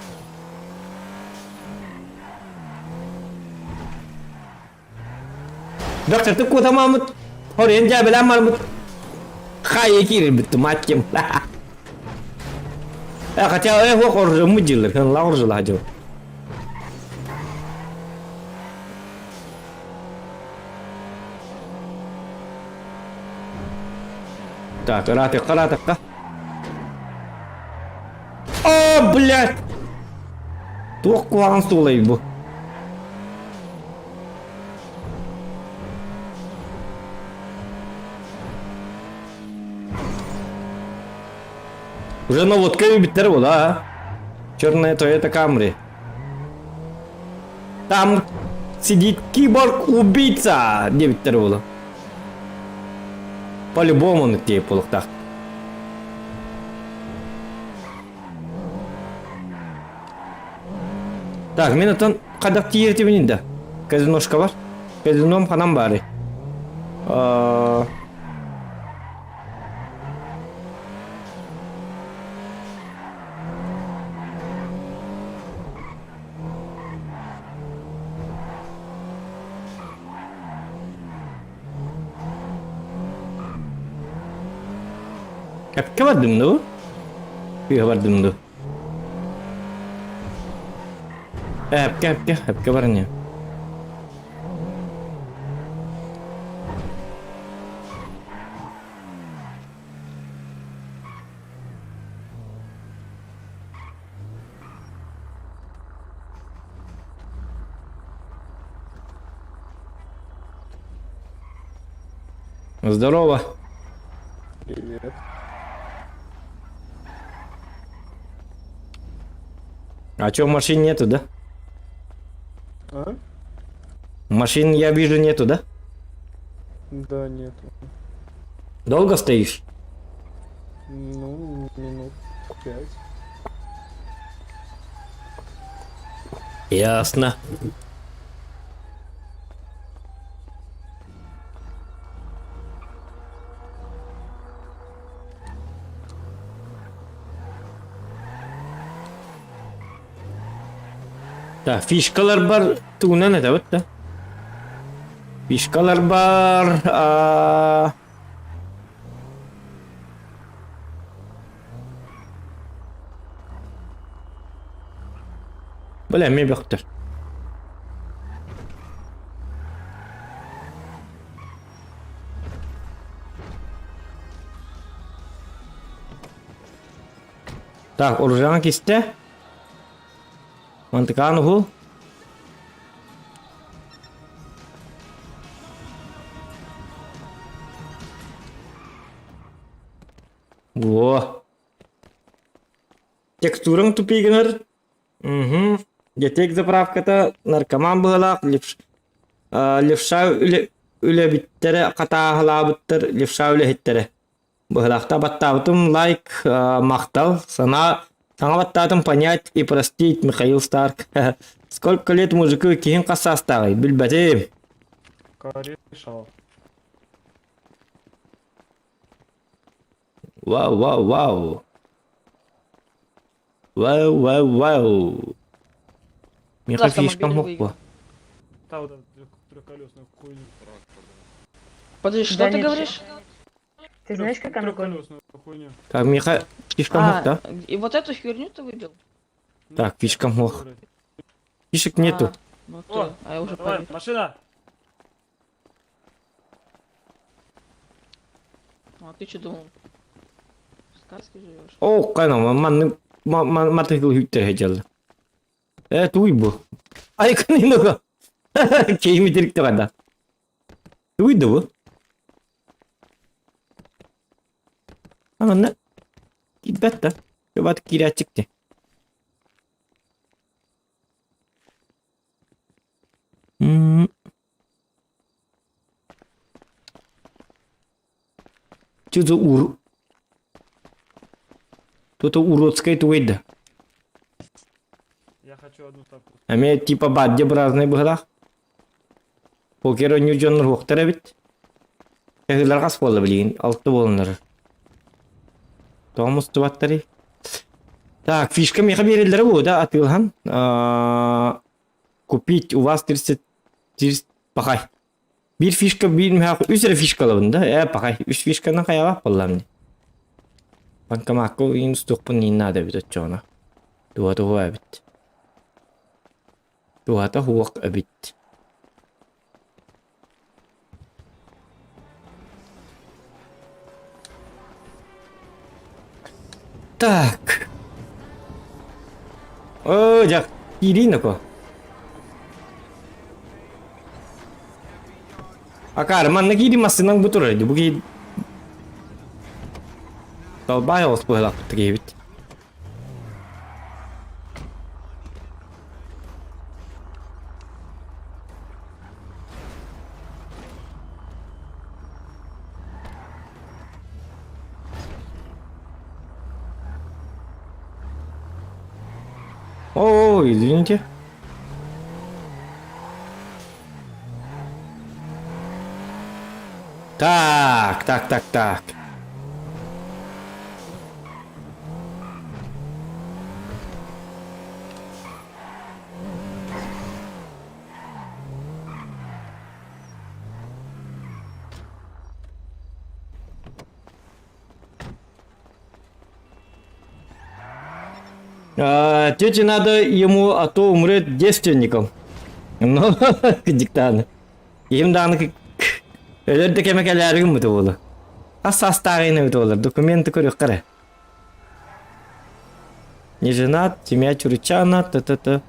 Доктор, ты куда мамут? Хорен дьээбэлээн барбыт. Хайа киирбит, мать кем. Э, хотя э, хуох оржуммут дьыллар, ла оржулаха дьыл. Так, ыраатыкка, ыраатыкка. О, блядь! Туох куһаҕан суолай бу? Уже наводка биттер була, а? Черная Toyota Camry. Там сидит киборг-убийца диэбиттэр була. По-любому он тиэп буолуохтаах. Так, мин оттон хайдах тиийэртибин да? Казиношка бар. Казином ханан баары. Эпкэ бардым дуу? Тыа бардым дуу? Эпкэ, эпкэ, эпкэ баран Здорово. Привет. А чё, машин нету, да? А? Машин, я вижу, нету, да? Да, нету. Долго стоишь? Ну, минут пять. Ясно. Так, фишкалар бар тугунан этэбит да. Фишкалар бар. А... Бля, эмиэ бөхтөр. Так, оружаҥа кистэ. Мантыкаан уһул. Во. Текстураҥ тупик гынар. Угу. Детек заправката наркоман быһыылаах левш... левша үлэ... үлэбиттэрэ хатааһылаабыттар левша үлэһиттэрэ. Быһылаахта баттаабытым лайк, махтал, санаа саҥа баттаатым понять и простить Михаил Старк. Сколько лет мужику киһин хас саастааҕый билбэтим. Корешал. Вау, вау, вау. Вау, вау, вау. Миэхэ фишкам суох Та вот эту трехколесную хуйню. Подожди, что ты говоришь? Ты знаешь, как она Трехколесную хуйню. Так, миэхэ фишкам суох да? И вот эту херню ты выбил? Так, фишкам суох. Фишек нету. Ну ты, а я уже Давай, поверил. машина! Ну, а ты что думал? В сказке живешь? Оо, кайна, маннык матыкыл хүттер хеджал. Э, туй бу. Ай, кынынуга. Кейми тирикте када. Туйду бу. Ананна. Кирбэт да. Көбат кирәчикти. М. Что за ур... Кто-то уродская туйда. Я хочу одну ставку. Эми типа бадде бразный быһылаах. Покер оонньуур дьоннор уохтар эбит. Эһыылар хас буолла билигин? Алты буоланнар. Тоҕо мустубаттарый? Так, фишка миэхэ биэрэллэрэ буолуо да атыылаһан. Аа, Купить у вас 30 30 пахай. Биир фишка биир мөһөөх үс эрэ фишкалабын да ээ пахай үс фишканы хайалаах буоллаҕым дии. Банкомакка иин устуохпун иин наада эбит оччоҕуна. Туһата уһуо эбит. Туһата уһуох эбит. Так. Оо, дьэ, киирии ноко. Акаары, манна киирии массыынаҥ бу турар дии. Бу киһи Далбаай оҕус быһыылаахпыт киһибит. О, извините. Так, так, так, так. А, тете надо ему, а то умрет девственником. Ну, диктаны. Им дааны өлөр да кэмэ кэлээри гыммыта буолуо. Хас саастаах эбит буолар, документы көрүөххэ эрэ. Не женат, семья чуручана, т-т-т.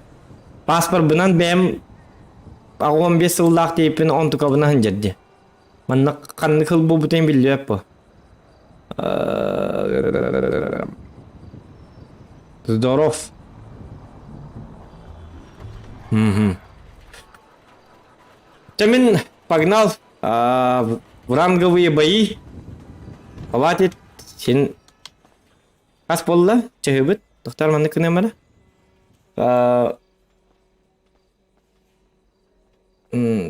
Паспорбынан бэйэм 15 сыллаах тиийпин онтукабынан сылдьар дии. Манна ханнык сыл буолбутун биллибэт буо. Здоров. Мгм. Чэ мин погнал в ранговые бои. Хватит син хас буолла чаһыыбыт тохтор маннык гыныам эрэ.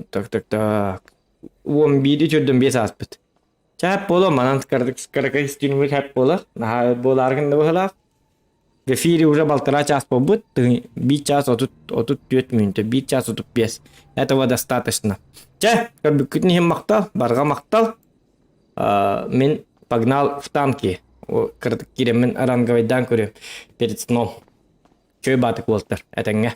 Так так так 11 үчүрдүм биэс ааспыт. Чэ буолуо манан кыракый стриммит хэп буолар. Наһаа буолааргын да быһыылаах. В эфире уже полтора час буолбут, биир час 34 мүнүүтэ, биир час 35. Этого достаточно. Чэ, көрбүккүтүн иһин махтал, барҕа махтал. Мин погнал в танки. Киирэммин ранговайдаан көрүөм перед сном. Чөй баатык уолтар, этэҥҥэ.